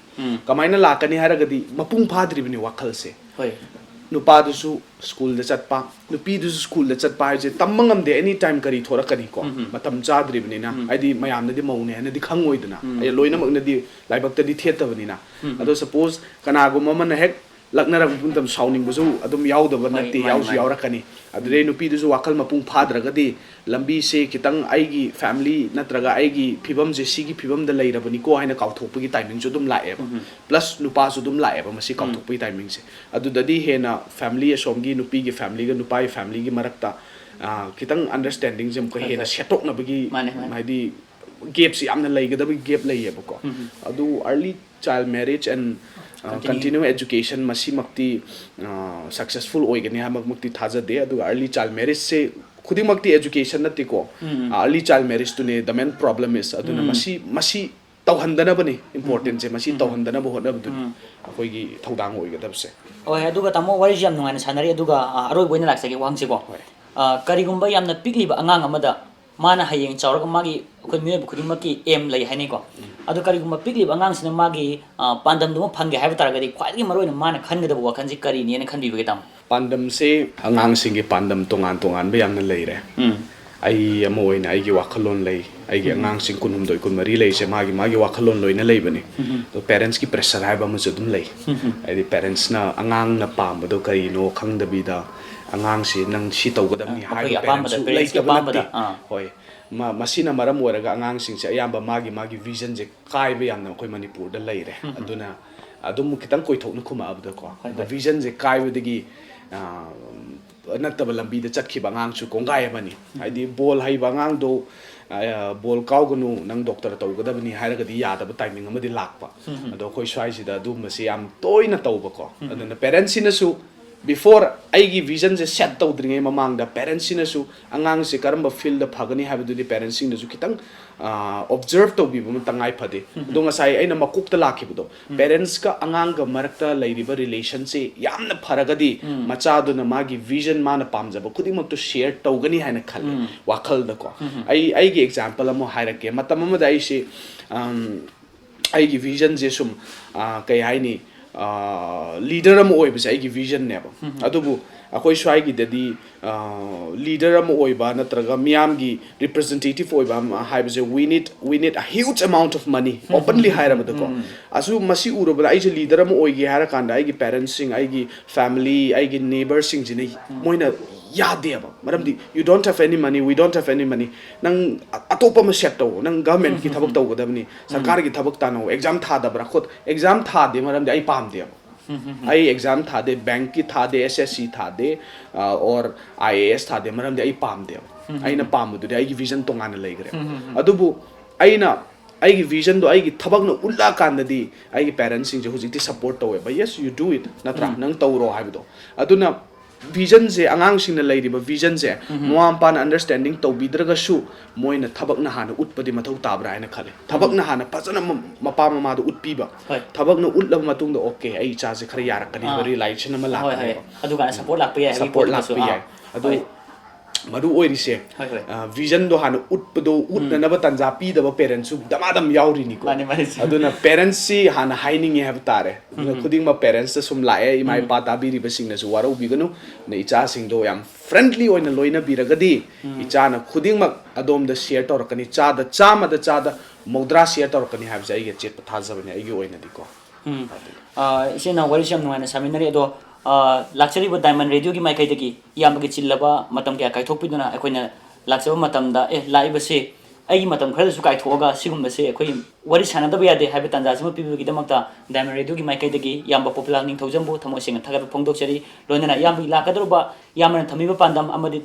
ꯀꯃꯥꯏꯅ ꯂꯥꯛꯀꯅꯤ ꯍꯥꯏꯔꯒꯗꯤ, ꯃꯄꯨꯡ ꯐꯥꯗ꯭ꯔꯤꯕꯅꯤ ꯋꯥꯈꯜꯁꯦ꯫ ꯍꯣꯏ꯫ ꯅꯨꯄꯥꯗꯨꯁꯨ ꯁ꯭ꯀꯨꯜꯗ ꯆꯠꯄ, ꯅꯨꯄꯤꯗꯨꯁꯨ ꯁ꯭ꯀꯨꯜꯗ ꯆꯠꯄ ꯍꯥꯏꯕꯁꯦ ꯇꯝꯕ ꯉꯝꯗꯦ, ꯑꯦꯅꯤ ꯇꯥꯏꯝ ꯀꯔꯤ ꯊꯣꯔꯛꯀꯅꯤꯀꯣ꯫ ꯃꯇꯝ ꯆꯥꯗ꯭ꯔꯤꯕꯅꯤꯅ, ꯍꯥꯏꯗꯤ ꯃꯌꯥꯝꯅꯗꯤ ꯃꯧꯅꯦ ꯍꯥꯏꯅꯗꯤ ꯈꯪꯉꯣꯏꯗꯅ, ꯑꯩ ꯂꯣꯏꯅꯃꯛꯅꯗꯤ ꯂꯥꯏꯕꯛꯇꯗꯤ ꯊꯦꯠꯇꯕꯅꯤꯅ꯫ ꯑꯗꯣ ꯁꯄꯣꯁ ꯀꯅꯥꯒꯨꯝꯕ ꯑꯃꯅ ꯍꯦꯛ ꯂꯛꯅꯔꯛꯄ ꯃꯇꯝꯗ ꯁꯥꯎꯅꯤꯡꯕꯁꯨ ꯑꯗꯨꯝ ꯌꯥꯎꯗꯕ ꯍꯣꯏ, ꯅꯠꯇꯦ, ꯃꯥꯅꯤ, ꯌꯥꯎꯁꯨ ꯃꯥꯅꯤ꯫ ꯌꯥꯎꯔꯛꯀꯅꯤ꯫ ꯑꯗꯨꯗꯩ ꯅꯨꯄꯤꯗꯨꯁꯨ ꯋꯥꯈꯜ ꯃꯄꯨꯡ ꯐꯥꯗ꯭ꯔꯒꯗꯤ, ꯂꯝꯕꯤꯁꯦ ꯈꯤꯇꯪ ꯑꯩꯒꯤ ꯐꯦꯃꯤꯂꯤ ꯅꯠꯇ꯭ꯔꯒ ꯑꯩꯒꯤ ꯐꯤꯕꯝꯁꯦ ꯁꯤꯒꯤ ꯐꯤꯕꯝꯗ ꯂꯩꯔꯕꯅꯤꯀꯣ ꯍꯥꯏꯅ ꯀꯥꯎꯊꯣꯛꯄꯒꯤ ꯇꯥꯏꯃꯤꯡꯁꯨ ꯑꯗꯨꯝ ꯂꯥꯛꯑꯦꯕ꯫ ꯄ꯭ꯂꯁ ꯅꯨꯄꯥꯁꯨ ꯑꯗꯨꯝ ꯂꯥꯛꯑꯦꯕ ꯃꯁꯤ ꯀꯥꯎꯊꯣꯛꯄꯒꯤ ꯇꯥꯏꯃꯤꯡꯁꯦ꯫ ꯑꯗꯨꯗꯗꯤ ꯍꯦꯟꯅ ꯐꯦꯃꯤꯂꯤ ꯑꯁꯣꯝꯒꯤ ꯅꯨꯄꯤꯒꯤ ꯐꯦꯃꯤꯂꯤꯒ ꯅꯨꯄꯥꯒꯤ ꯐꯦꯃꯤꯂꯤꯒꯤ ꯃꯔꯛꯇ, ꯑꯥ, ꯈꯤꯇꯪ ꯑꯟꯗꯔꯁꯇꯦꯟꯗꯤꯡꯁꯦ ꯑꯃꯨꯛꯀ ꯍꯣꯏ, ꯍꯦꯟꯅ ꯍꯣꯏ꯫ ꯁꯦꯠꯇꯣꯛꯅꯕꯒꯤ, ꯃꯥꯅꯦ, ꯃꯥꯅꯦ꯫ ꯍꯥꯏꯗꯤ ꯒꯦꯞꯁꯤ ꯌꯥꯝꯅ ꯂꯩꯒꯗꯕꯒꯤ ꯒꯦꯞ ꯂꯩꯌꯦꯕꯀꯣ꯫ ꯑꯗꯨ early child marriage and, ꯑ, continue꯫ Continue education ꯃꯁꯤꯃꯛꯇꯤ, ꯑ, ꯁꯛꯁꯦꯁꯐꯨꯜ ꯑꯣꯏꯒꯅꯤ ꯍꯥꯏꯕꯃꯛꯇꯤ ꯊꯥꯖꯗꯦ꯫ ꯑꯗꯨꯒ early child marriageꯁꯦ ꯈꯨꯗꯤꯡꯃꯛꯇꯤ education ꯅꯠꯇꯦꯀꯣ꯫ ꯎꯝ, ꯎꯝ꯫ ꯑ, early child marriageꯇꯨꯅꯦ the main problem is꯫ ꯑꯗꯨꯅ ꯎꯝ꯫ ꯃꯁꯤ, ꯃꯁꯤ ꯇꯧꯍꯟꯗꯅꯕꯅꯤ ꯎꯝ, importantꯁꯦ꯫ ꯎꯝ꯫ ꯃꯁꯤ ꯎꯝ, ꯎꯝ꯫ ꯇꯧꯍꯟꯗꯅꯕ ꯍꯣꯠꯅꯕꯗꯨꯅꯤ ꯎꯝ꯫ ꯑꯩꯈꯣꯏꯒꯤ ꯊꯧꯗꯥꯡ ꯑꯣꯏꯒꯗꯕꯁꯦ꯫ ꯍꯣꯏ, ꯑꯗꯨꯒ ꯇꯥꯃꯣ, ꯋꯥꯔꯤꯁꯨ ꯌꯥꯝ ꯅꯨꯡꯉꯥꯏꯅ ꯁꯥꯟꯅꯔꯤ꯫ ꯑꯗꯨꯒ, ꯑ, ꯑꯔꯣꯏꯕ ꯑꯣꯏꯅ ꯂꯥꯛꯆꯒꯦ ꯋꯥꯍꯪꯁꯤꯀꯣ꯫ ꯍꯣꯏ꯫ ꯑ, ꯀꯔꯤꯒꯨꯝꯕ ꯌꯥꯝꯅ ꯄꯤꯛꯂꯤꯕ ꯑꯉꯥꯡ ꯑꯃꯗ ꯃꯥꯅ ꯍꯌꯦꯡ ꯆꯥꯎꯔꯒ ꯃꯥꯒꯤ, ꯑꯩꯈꯣꯏ ꯃꯤꯑꯣꯏꯕ ꯈꯨꯗꯤꯡꯃꯛꯀꯤ aim ꯂꯩ ꯍꯥꯏꯅꯩꯀꯣ꯫ ꯎꯝ꯫ ꯑꯗꯣ ꯀꯔꯤꯒꯨꯝꯕ ꯄꯤꯛꯂꯤꯕ ꯑꯉꯥꯡꯁꯤꯅ ꯃꯥꯒꯤ, ꯑ, ꯄꯥꯟꯗꯝꯗꯨꯃ ꯐꯪꯒꯦ ꯍꯥꯏꯕ ꯇꯥꯔꯒꯗꯤ ꯈ꯭ꯋꯥꯏꯗꯒꯤ ꯃꯔꯨꯑꯣꯏꯅ ꯃꯥꯅ ꯈꯟꯒꯗꯕ ꯋꯥꯈꯜꯁꯤ ꯀꯔꯤꯅꯦꯅ ꯈꯟꯕꯤꯕꯒꯦ, ꯇꯥꯃꯣ? ꯄꯥꯟꯗꯝꯁꯦ, ꯑꯉꯥꯡꯁꯤꯡꯒꯤ ꯄꯥꯟꯗꯝ ꯇꯣꯉꯥꯟ ꯇꯣꯉꯥꯟꯕ ꯌꯥꯝꯅ ꯂꯩꯔꯦ꯫ ꯎꯝ꯫ ꯑꯩ ꯑꯃ ꯑꯣꯏꯅ ꯑꯩꯒꯤ ꯋꯥꯈꯜꯂꯣꯟ ꯂꯩ, ꯑꯩꯒꯤ ꯎꯝ꯫ ꯑꯉꯥꯡꯁꯤꯡ ꯀꯨꯟꯍꯨꯝꯗꯣꯏ, ꯀꯨꯟꯃꯔꯤ ꯂꯩꯔꯤꯁꯦ ꯃꯥꯒꯤ, ꯃꯥꯒꯤ ꯋꯥꯈꯜꯂꯣꯟ ꯂꯣꯏꯅ ꯂꯩꯕꯅꯤ꯫ ꯎꯝ꯫ ꯑꯗꯣ ꯄꯦꯔꯦꯟꯠꯁꯀꯤ ꯄ꯭ꯔꯦꯁꯔ ꯍꯥꯏꯕ ꯑꯃꯁꯨ ꯑꯗꯨꯝ ꯂꯩ꯫ ꯎꯝ꯫ ꯍꯥꯏꯗꯤ ꯄꯦꯔꯦꯟꯠꯁꯅ ꯑꯉꯥꯡꯅ ꯄꯥꯝꯕꯗꯣ ꯀꯔꯤꯅꯣ ꯈꯪꯗꯕꯤꯗ, ꯑꯉꯥꯡꯁꯤ ꯅꯪ ꯁꯤ ꯇꯧꯒꯗꯕꯅꯤ ꯑ, ꯍꯥꯏꯕ ꯑꯩꯈꯣꯏꯒꯤ ꯑꯄꯥꯝꯕꯗ, ꯄꯦꯔꯦꯟꯠꯁꯀꯤ ꯄꯦꯔꯦꯟꯠꯁꯀꯤ ꯑꯄꯥꯝꯕꯗ, ꯂꯩꯇꯕ ꯅꯠꯇꯦ꯫ ꯑꯥ꯫ ꯍꯣꯏ꯫ ꯃ-, ꯃꯁꯤꯅ ꯃꯔꯝ ꯑꯣꯏꯔꯒ ꯑꯉꯥꯡꯁꯤꯡꯁꯦ ꯑꯌꯥꯝꯕ ꯃꯥꯒꯤ, ꯃꯥꯒꯤ ꯚꯤꯖꯟꯁꯦ ꯀꯥꯏꯕ ꯌꯥꯝꯅ ꯑꯩꯈꯣꯏ ꯃꯅꯤꯄꯨꯔꯗ ꯂꯩꯔꯦ꯫ ꯎꯝ꯫ ꯑꯗꯨꯅ ꯑꯗꯨꯝ ꯈꯤꯇꯪ ꯀꯣꯏꯊꯣꯛꯅ ꯈꯨꯝꯃꯛꯑꯕꯗꯀꯣ, ꯍꯣꯏ, ꯑꯗꯣ ꯍꯣꯏ꯫ ꯚꯤꯖꯟꯁꯦ ꯀꯥꯏꯕꯗꯒꯤ, ꯑ, ꯅꯠꯇꯕ ꯂꯝꯕꯤꯗ ꯆꯠꯈꯤꯕ ꯑꯉꯥꯡꯁꯨ ꯀꯣꯡꯒꯥꯏ ꯑꯃꯅꯤ꯫ ꯎꯝ꯫ ꯍꯥꯏꯗꯤ ꯕꯣꯜ ꯍꯩꯕ ꯑꯉꯥꯡꯗꯣ, ꯑ, ꯕꯣꯜ ꯀꯥꯎꯒꯅꯨ, ꯅꯪ ꯗꯣꯛꯇꯔ ꯇꯧꯒꯗꯕꯅꯤ ꯍꯥꯏꯔꯒꯗꯤ ꯌꯥꯗꯕ ꯇꯥꯏꯃꯤꯡ ꯑꯃꯗꯤ ꯂꯥꯛꯄ꯫ ꯎꯝ꯫ ꯑꯗꯣ ꯑꯩꯈꯣꯏ ꯁ꯭ꯋꯥꯏꯁꯤꯗ ꯑꯗꯨꯒꯨꯝꯕꯁꯤ ꯌꯥꯝ ꯇꯣꯏꯅ ꯇꯧꯕꯀꯣ꯫ ꯎꯝ꯫ ꯑꯗꯨꯅ ꯄꯦꯔꯦꯟꯠꯁꯁꯤꯅꯁꯨ Before ꯑꯩꯒꯤ vision ꯁꯦ set ꯇꯧꯗ꯭ꯔꯤꯉꯩ ꯃꯃꯥꯡꯗ parents ꯁꯤꯅꯁꯨ ꯑꯉꯥꯡꯁꯦ ꯀꯔꯝꯕ field ꯗ ꯐꯒꯅꯤ ꯍꯥꯏꯕꯗꯨꯗꯤ parents ꯁꯤꯡꯅꯁꯨ ꯈꯤꯇꯪ observe ꯇꯧꯕꯤꯕ ꯑꯃ ꯇꯉꯥꯏ ꯐꯗꯦ꯫ ꯑꯗꯣ ꯉꯁꯥꯏ ꯑꯩꯅ ꯃꯀꯣꯛꯇ ꯂꯥꯛꯈꯤꯕꯗꯣ, parents ꯀ ꯑꯉꯥꯡꯒ ꯃꯔꯛꯇ ꯂꯩꯔꯤꯕ relation ꯁꯦ ꯌꯥꯝꯅ ꯐꯔꯒꯗꯤ ꯃꯆꯥꯗꯨꯅ ꯃꯥꯒꯤ vision, ꯃꯥꯅ ꯄꯥꯝꯖꯕ ꯈꯨꯗꯤꯡꯃꯛꯇꯨ share ꯇꯧꯒꯅꯤ ꯍꯥꯏꯅ ꯈꯜꯂꯦ ꯋꯥꯈꯜꯗꯀꯣ꯫ ꯑꯩ ꯑꯩꯒꯤ example ꯑꯃ ꯍꯥꯏꯔꯛꯀꯦ꯫ ꯃꯇꯝ ꯑꯃꯗ ꯑꯩꯁꯦ, ꯑꯝ, ꯑꯩꯒꯤ vision ꯁꯦ ꯁꯨꯝ, ꯑ, ꯀꯩ ꯍꯥꯏꯅꯤ, leader ꯑꯃ ꯑꯣꯏꯕꯁꯦ ꯑꯩꯒꯤ vision ꯅꯦꯕ꯫ ꯑꯗꯨꯕꯨ ꯑꯩꯈꯣꯏ ꯁ꯭ꯋꯥꯏꯒꯤꯗꯗꯤ leader ꯑꯃ ꯑꯣꯏꯕ ꯅꯠꯇ꯭ꯔꯒ ꯃꯤꯌꯥꯝꯒꯤ representative ꯑꯣꯏꯕ ꯑꯃ ꯍꯥꯏꯕꯁꯦ, we need, we need a huge amount of money, openly ꯍꯥꯏꯔꯕꯗꯀꯣ꯫ ꯑꯁꯨ ꯃꯁꯤ ꯎꯔꯨꯕꯗ ꯑꯩꯁꯦ leader ꯑꯃ ꯑꯣꯏꯒꯦ ꯍꯥꯏꯔ ꯀꯥꯟꯗ ꯑꯩꯒꯤ parents ꯁꯤꯡ, ꯑꯩꯒꯤ family, ꯑꯩꯒꯤ neighbor ꯁꯤꯡꯁꯤꯅ ꯃꯣꯏꯅ ꯌꯥꯗꯦꯕ꯫ ꯃꯔꯝꯗꯤ you don't have any money, we don't have any money, ꯅꯪ ꯑ-, ꯑꯇꯣꯞꯄ ꯑꯃ set ꯇꯧ, ꯅꯪ government ꯀꯤ ꯊꯕꯛ ꯇꯧꯒꯗꯕꯅꯤ, ꯁꯔꯀꯥꯔꯒꯤ ꯊꯕꯛ ꯇꯥꯅꯧ, exam ꯊꯥꯗꯕ꯭ꯔꯥ ꯈꯣꯠ-, exam ꯊꯥꯗꯦ, ꯃꯔꯝꯗꯤ ꯑꯩ ꯄꯥꯝꯗꯦꯕ꯫ ꯑꯩ exam ꯊꯥꯗꯦ, bank ꯀꯤ ꯊꯥꯗꯦ, S S C ꯊꯥꯗꯦ, ꯑ, or I A S ꯊꯥꯗꯦ, ꯃꯔꯝꯗꯤ ꯑꯩ ꯄꯥꯝꯗꯦꯕ꯫ ꯑꯩꯅ ꯄꯥꯝꯕꯗꯨꯗꯤ ꯑꯩꯒꯤ vision ꯇꯣꯉꯥꯟꯅ ꯂꯩꯈ꯭ꯔꯦ꯫ ꯑꯗꯨꯕꯨ ꯑꯩꯅ ꯑꯩꯒꯤ vision ꯗꯣ ꯑꯩꯒꯤ ꯊꯕꯛꯅ ꯎꯠꯂꯛꯑꯀꯥꯟꯗꯗꯤ ꯑꯩꯒꯤ parents ꯁꯤꯡꯁꯦ ꯍꯧꯖꯤꯛꯇꯤ support ꯇꯧꯋꯦꯕ꯫ Yes, you do it, ꯅꯠꯇ꯭ꯔꯥ? ꯅꯪ ꯇꯧꯔꯣ ꯍꯥꯏꯕꯗꯣ꯫ ꯑꯗꯨꯅ vision ꯁꯦ, ꯑꯉꯥꯡꯁꯤꯡꯅ ꯂꯩꯔꯤꯕ vision ꯁꯦ ꯃꯃꯥ ꯃꯄꯥꯅ understanding ꯇꯧꯕꯤꯗ꯭ꯔꯒꯁꯨ ꯃꯣꯏꯅ ꯊꯕꯛꯅ ꯍꯥꯟꯅ ꯎꯠꯄꯗꯤ ꯃꯊꯧ ꯇꯥꯕ꯭ꯔꯥ ꯍꯥꯏꯅ ꯈꯜꯂꯦ꯫ ꯊꯕꯛꯅ ꯍꯥꯟꯅ ꯐꯖꯅ ꯃ-, ꯃꯄꯥ ꯃꯃꯥꯗ ꯎꯠꯄꯤꯕ꯫ ꯍꯣꯏ꯫ ꯊꯕꯛꯅ ꯎꯠꯂꯕ ꯃꯇꯨꯡꯗ, "Okay, ꯑꯩ ꯏꯆꯥꯁꯦ ꯈꯔ ꯌꯥꯔꯛꯀꯅꯤ ꯍꯥꯏꯕ ꯑꯥ꯫ Realization ꯑꯃ ꯍꯣꯏ, ꯍꯣꯏ꯫ ꯂꯥꯛꯀꯅꯦꯕ꯫ ꯑꯗꯨꯀꯥꯟꯗ support ꯂꯥꯛꯄ ꯌꯥꯏ ꯍꯥꯏꯕꯒꯤ support ꯄꯣꯠꯇꯨꯃꯁꯨ꯫ ꯂꯥꯛꯄ ꯑꯥ꯫ ꯌꯥꯏ꯫ ꯑꯗꯣ ꯍꯣꯏ꯫ ꯃꯔꯨ ꯑꯣꯏꯔꯤꯁꯦ, ꯍꯣꯏ, ꯍꯣꯏ꯫ ꯑ, vision ꯗꯣ ꯍꯥꯟꯅ ꯎꯠꯄꯗꯣ, ꯎꯠꯅꯅꯕ ꯇꯥꯟꯖꯥ ꯄꯤꯗꯕ parents ꯁꯨ ꯗꯃꯥꯗꯝ ꯌꯥꯎꯔꯤꯅꯤꯀꯣ꯫ ꯃꯥꯅꯦ, ꯃꯥꯅꯦ, ꯆꯨꯝꯃꯦ꯫ ꯑꯗꯨꯅ parents ꯁꯤ ꯍꯥꯟꯅ ꯍꯥꯏꯅꯤꯡꯉꯦ ꯍꯥꯏꯕ ꯇꯥꯔꯦ꯫ ꯑꯗꯨꯅ ꯈꯨꯗꯤꯡꯃꯛ parents ꯇ ꯁꯨꯝ ꯂꯥꯛꯑꯦ, ꯏꯃꯥ ꯏꯄꯥ ꯇꯥꯕꯤꯔꯤꯕꯁꯤꯡꯅꯁꯨ ꯋꯥꯔꯧꯕꯤꯒꯅꯨ꯫ ꯑꯗꯨꯅ ꯏꯆꯥꯁꯤꯡꯗꯣ ꯌꯥꯝ friendly ꯑꯣꯏꯅ ꯂꯣꯏꯅꯕꯤꯔꯒꯗꯤ ꯏꯆꯥꯅ ꯈꯨꯗꯤꯡꯃꯛ ꯑꯗꯣꯝꯗ share ꯇꯧꯔꯛꯀꯅꯤ, ꯆꯥꯗ, ꯆꯥꯝꯃꯗ ꯆꯥꯗ ꯃꯧꯗ꯭ꯔꯥ share ꯇꯧꯔꯛꯀꯅꯤ ꯍꯥꯏꯕꯁꯦ ꯑꯩꯒꯤ ꯑꯆꯦꯠꯄ ꯊꯥꯖꯕꯅꯤ, ꯑꯩꯒꯤ ꯑꯣꯏꯅꯗꯤꯀꯣ꯫ ꯎꯝ꯫ ꯑꯗꯨꯅꯤ꯫ ꯑ, ꯏꯆꯤꯟ ꯏꯅꯥꯎ ꯋꯥꯔꯤꯁꯨ ꯌꯥꯝ ꯅꯨꯡꯉꯥꯏꯅ ꯁꯥꯃꯤꯟꯅꯔꯦ꯫ ꯑꯗꯣ, ꯑ, ꯂꯥꯛꯆꯔꯤꯕ Diamond Radio ꯒꯤ ꯃꯥꯏꯀꯩꯗꯒꯤ ꯏꯌꯥꯝꯕꯒꯤ ꯆꯤꯜꯂꯕ ꯃꯇꯝ ꯀꯌꯥ ꯀꯥꯏꯊꯣꯛꯄꯤꯗꯨꯅ ꯑꯩꯈꯣꯏꯅ ꯂꯥꯛꯆꯕ ꯃꯇꯝꯗ, "ꯑꯦ, ꯂꯥꯛꯏꯕꯁꯦ ꯑꯩꯒꯤ ꯃꯇꯝ ꯈꯔꯗꯁꯨ ꯀꯥꯏꯊꯣꯛꯑꯒ ꯁꯤꯒꯨꯝꯕꯁꯦ ꯑꯩꯈꯣꯏ ꯋꯥꯔꯤ ꯁꯥꯟꯅꯗꯕ ꯌꯥꯗꯦ" ꯍꯥꯏꯕ ꯇꯥꯟꯖꯥꯁꯤꯃ ꯄꯤꯕꯤꯕꯒꯤꯗꯃꯛꯇ Diamond Radio ꯒꯤ ꯃꯥꯏꯀꯩꯗꯒꯤ ꯏꯌꯥꯝꯕ ꯄꯣꯄꯤꯂꯥꯜ ꯅꯤꯡꯊꯧꯖꯝꯕꯨ ꯊꯃꯣꯏ ꯁꯦꯡꯅ ꯊꯥꯒꯠꯄ ꯐꯣꯡꯗꯣꯛꯆꯔꯤ꯫ ꯂꯣꯏꯅꯅ ꯏꯌꯥꯝꯕꯒꯤ ꯂꯥꯛꯀꯗꯧꯔꯤꯕ, ꯏꯌꯥꯝꯕꯅ ꯊꯝꯕꯤꯕ ꯄꯥꯟꯗꯝ ꯑꯃꯗꯤ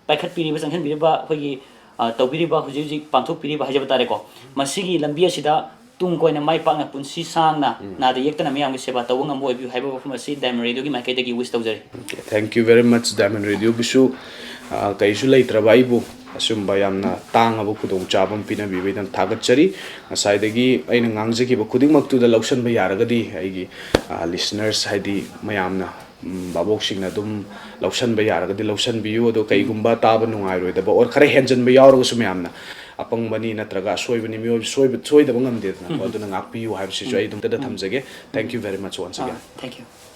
ꯄꯥꯏꯈꯠꯄꯤꯔꯤꯕ, ꯆꯪꯁꯤꯟꯕꯤꯔꯤꯕ ꯑꯩꯈꯣꯏꯒꯤ, ꯑ, ꯇꯧꯕꯤꯔꯤꯕ, ꯍꯧꯖꯤꯛ ꯍꯧꯖꯤꯛ ꯄꯥꯡꯊꯣꯛꯄꯤꯔꯤꯕ ꯍꯥꯏꯖꯕ ꯇꯥꯔꯦꯀꯣ, ꯃꯁꯤꯒꯤ ꯂꯝꯕꯤ ꯑꯁꯤꯗ ꯇꯨꯡ ꯀꯣꯏꯅ ꯃꯥꯏ ꯄꯥꯛꯅ ꯄꯨꯟꯁꯤ ꯁꯥꯡꯅ ꯅꯥꯗ ꯌꯦꯛꯇꯅ ꯃꯤꯌꯥꯝꯒꯤ ꯁꯦꯕꯥ ꯇꯧꯕ ꯉꯝꯕ ꯑꯣꯏꯕꯤꯌꯨ ꯍꯥꯏꯕ ꯋꯥꯐꯝ ꯑꯁꯤ Diamond Radio ꯒꯤ ꯃꯥꯏꯀꯩꯗꯒꯤ wish ꯇꯧꯖꯔꯤ꯫ Okay, thank you very much, Diamond Radio ꯒꯤꯁꯨ꯫ ꯑ, ꯀꯩꯁꯨ ꯂꯩꯇ꯭ꯔꯕ ꯑꯩꯕꯨ ꯑꯁꯨꯝꯕ ꯌꯥꯝꯅ ꯇꯥꯡꯉꯕ ꯈꯨꯗꯣꯡꯆꯥꯕ ꯑꯃ ꯄꯤꯅꯕꯤꯕꯒꯤꯗꯃꯛ ꯊꯥꯒꯠꯆꯔꯤ꯫ ꯉꯁꯥꯏꯗꯒꯤ ꯑꯩꯅ ꯉꯥꯡꯖꯈꯤꯕ ꯈꯨꯗꯤꯡꯃꯛꯇꯨꯗ ꯂꯧꯁꯟꯕ ꯌꯥꯔꯒꯗꯤ ꯑꯩꯒꯤ, ꯑ, listeners, ꯍꯥꯏꯗꯤ ꯃꯌꯥꯝꯅ, ꯎꯝ, ꯚꯥꯕꯣꯛꯁꯤꯡꯅ ꯑꯗꯨꯝ ꯂꯧꯁꯟꯕ ꯌꯥꯔꯒꯗꯤ ꯂꯧꯁꯟꯕꯤꯌꯨ꯫ ꯑꯗꯣ ꯀꯩꯒꯨꯝꯕ ꯇꯥꯕ ꯅꯨꯡꯉꯥꯏꯔꯣꯏꯗꯕ or ꯈꯔ ꯍꯦꯟꯖꯟꯕ ꯌꯥꯎꯔꯒꯁꯨ ꯃꯌꯥꯝꯅ ꯑꯄꯪꯕꯅꯤ ꯅꯠꯇ꯭ꯔꯒ ꯑꯁꯣꯏꯕꯅꯤ, ꯃꯤꯑꯣꯏꯕ ꯁꯣꯏꯕ-, ꯁꯣꯏꯗꯕ ꯉꯝꯗꯦꯗꯅꯀꯣ꯫ ꯑꯗꯨꯅ ꯉꯥꯛꯄꯤꯌꯨ ꯍꯥꯏꯕꯁꯤꯁꯨ ꯑꯩ ꯑꯗꯨꯝꯇꯗ ꯊꯝꯖꯒꯦ꯫ Thank you very much once again. Thank you.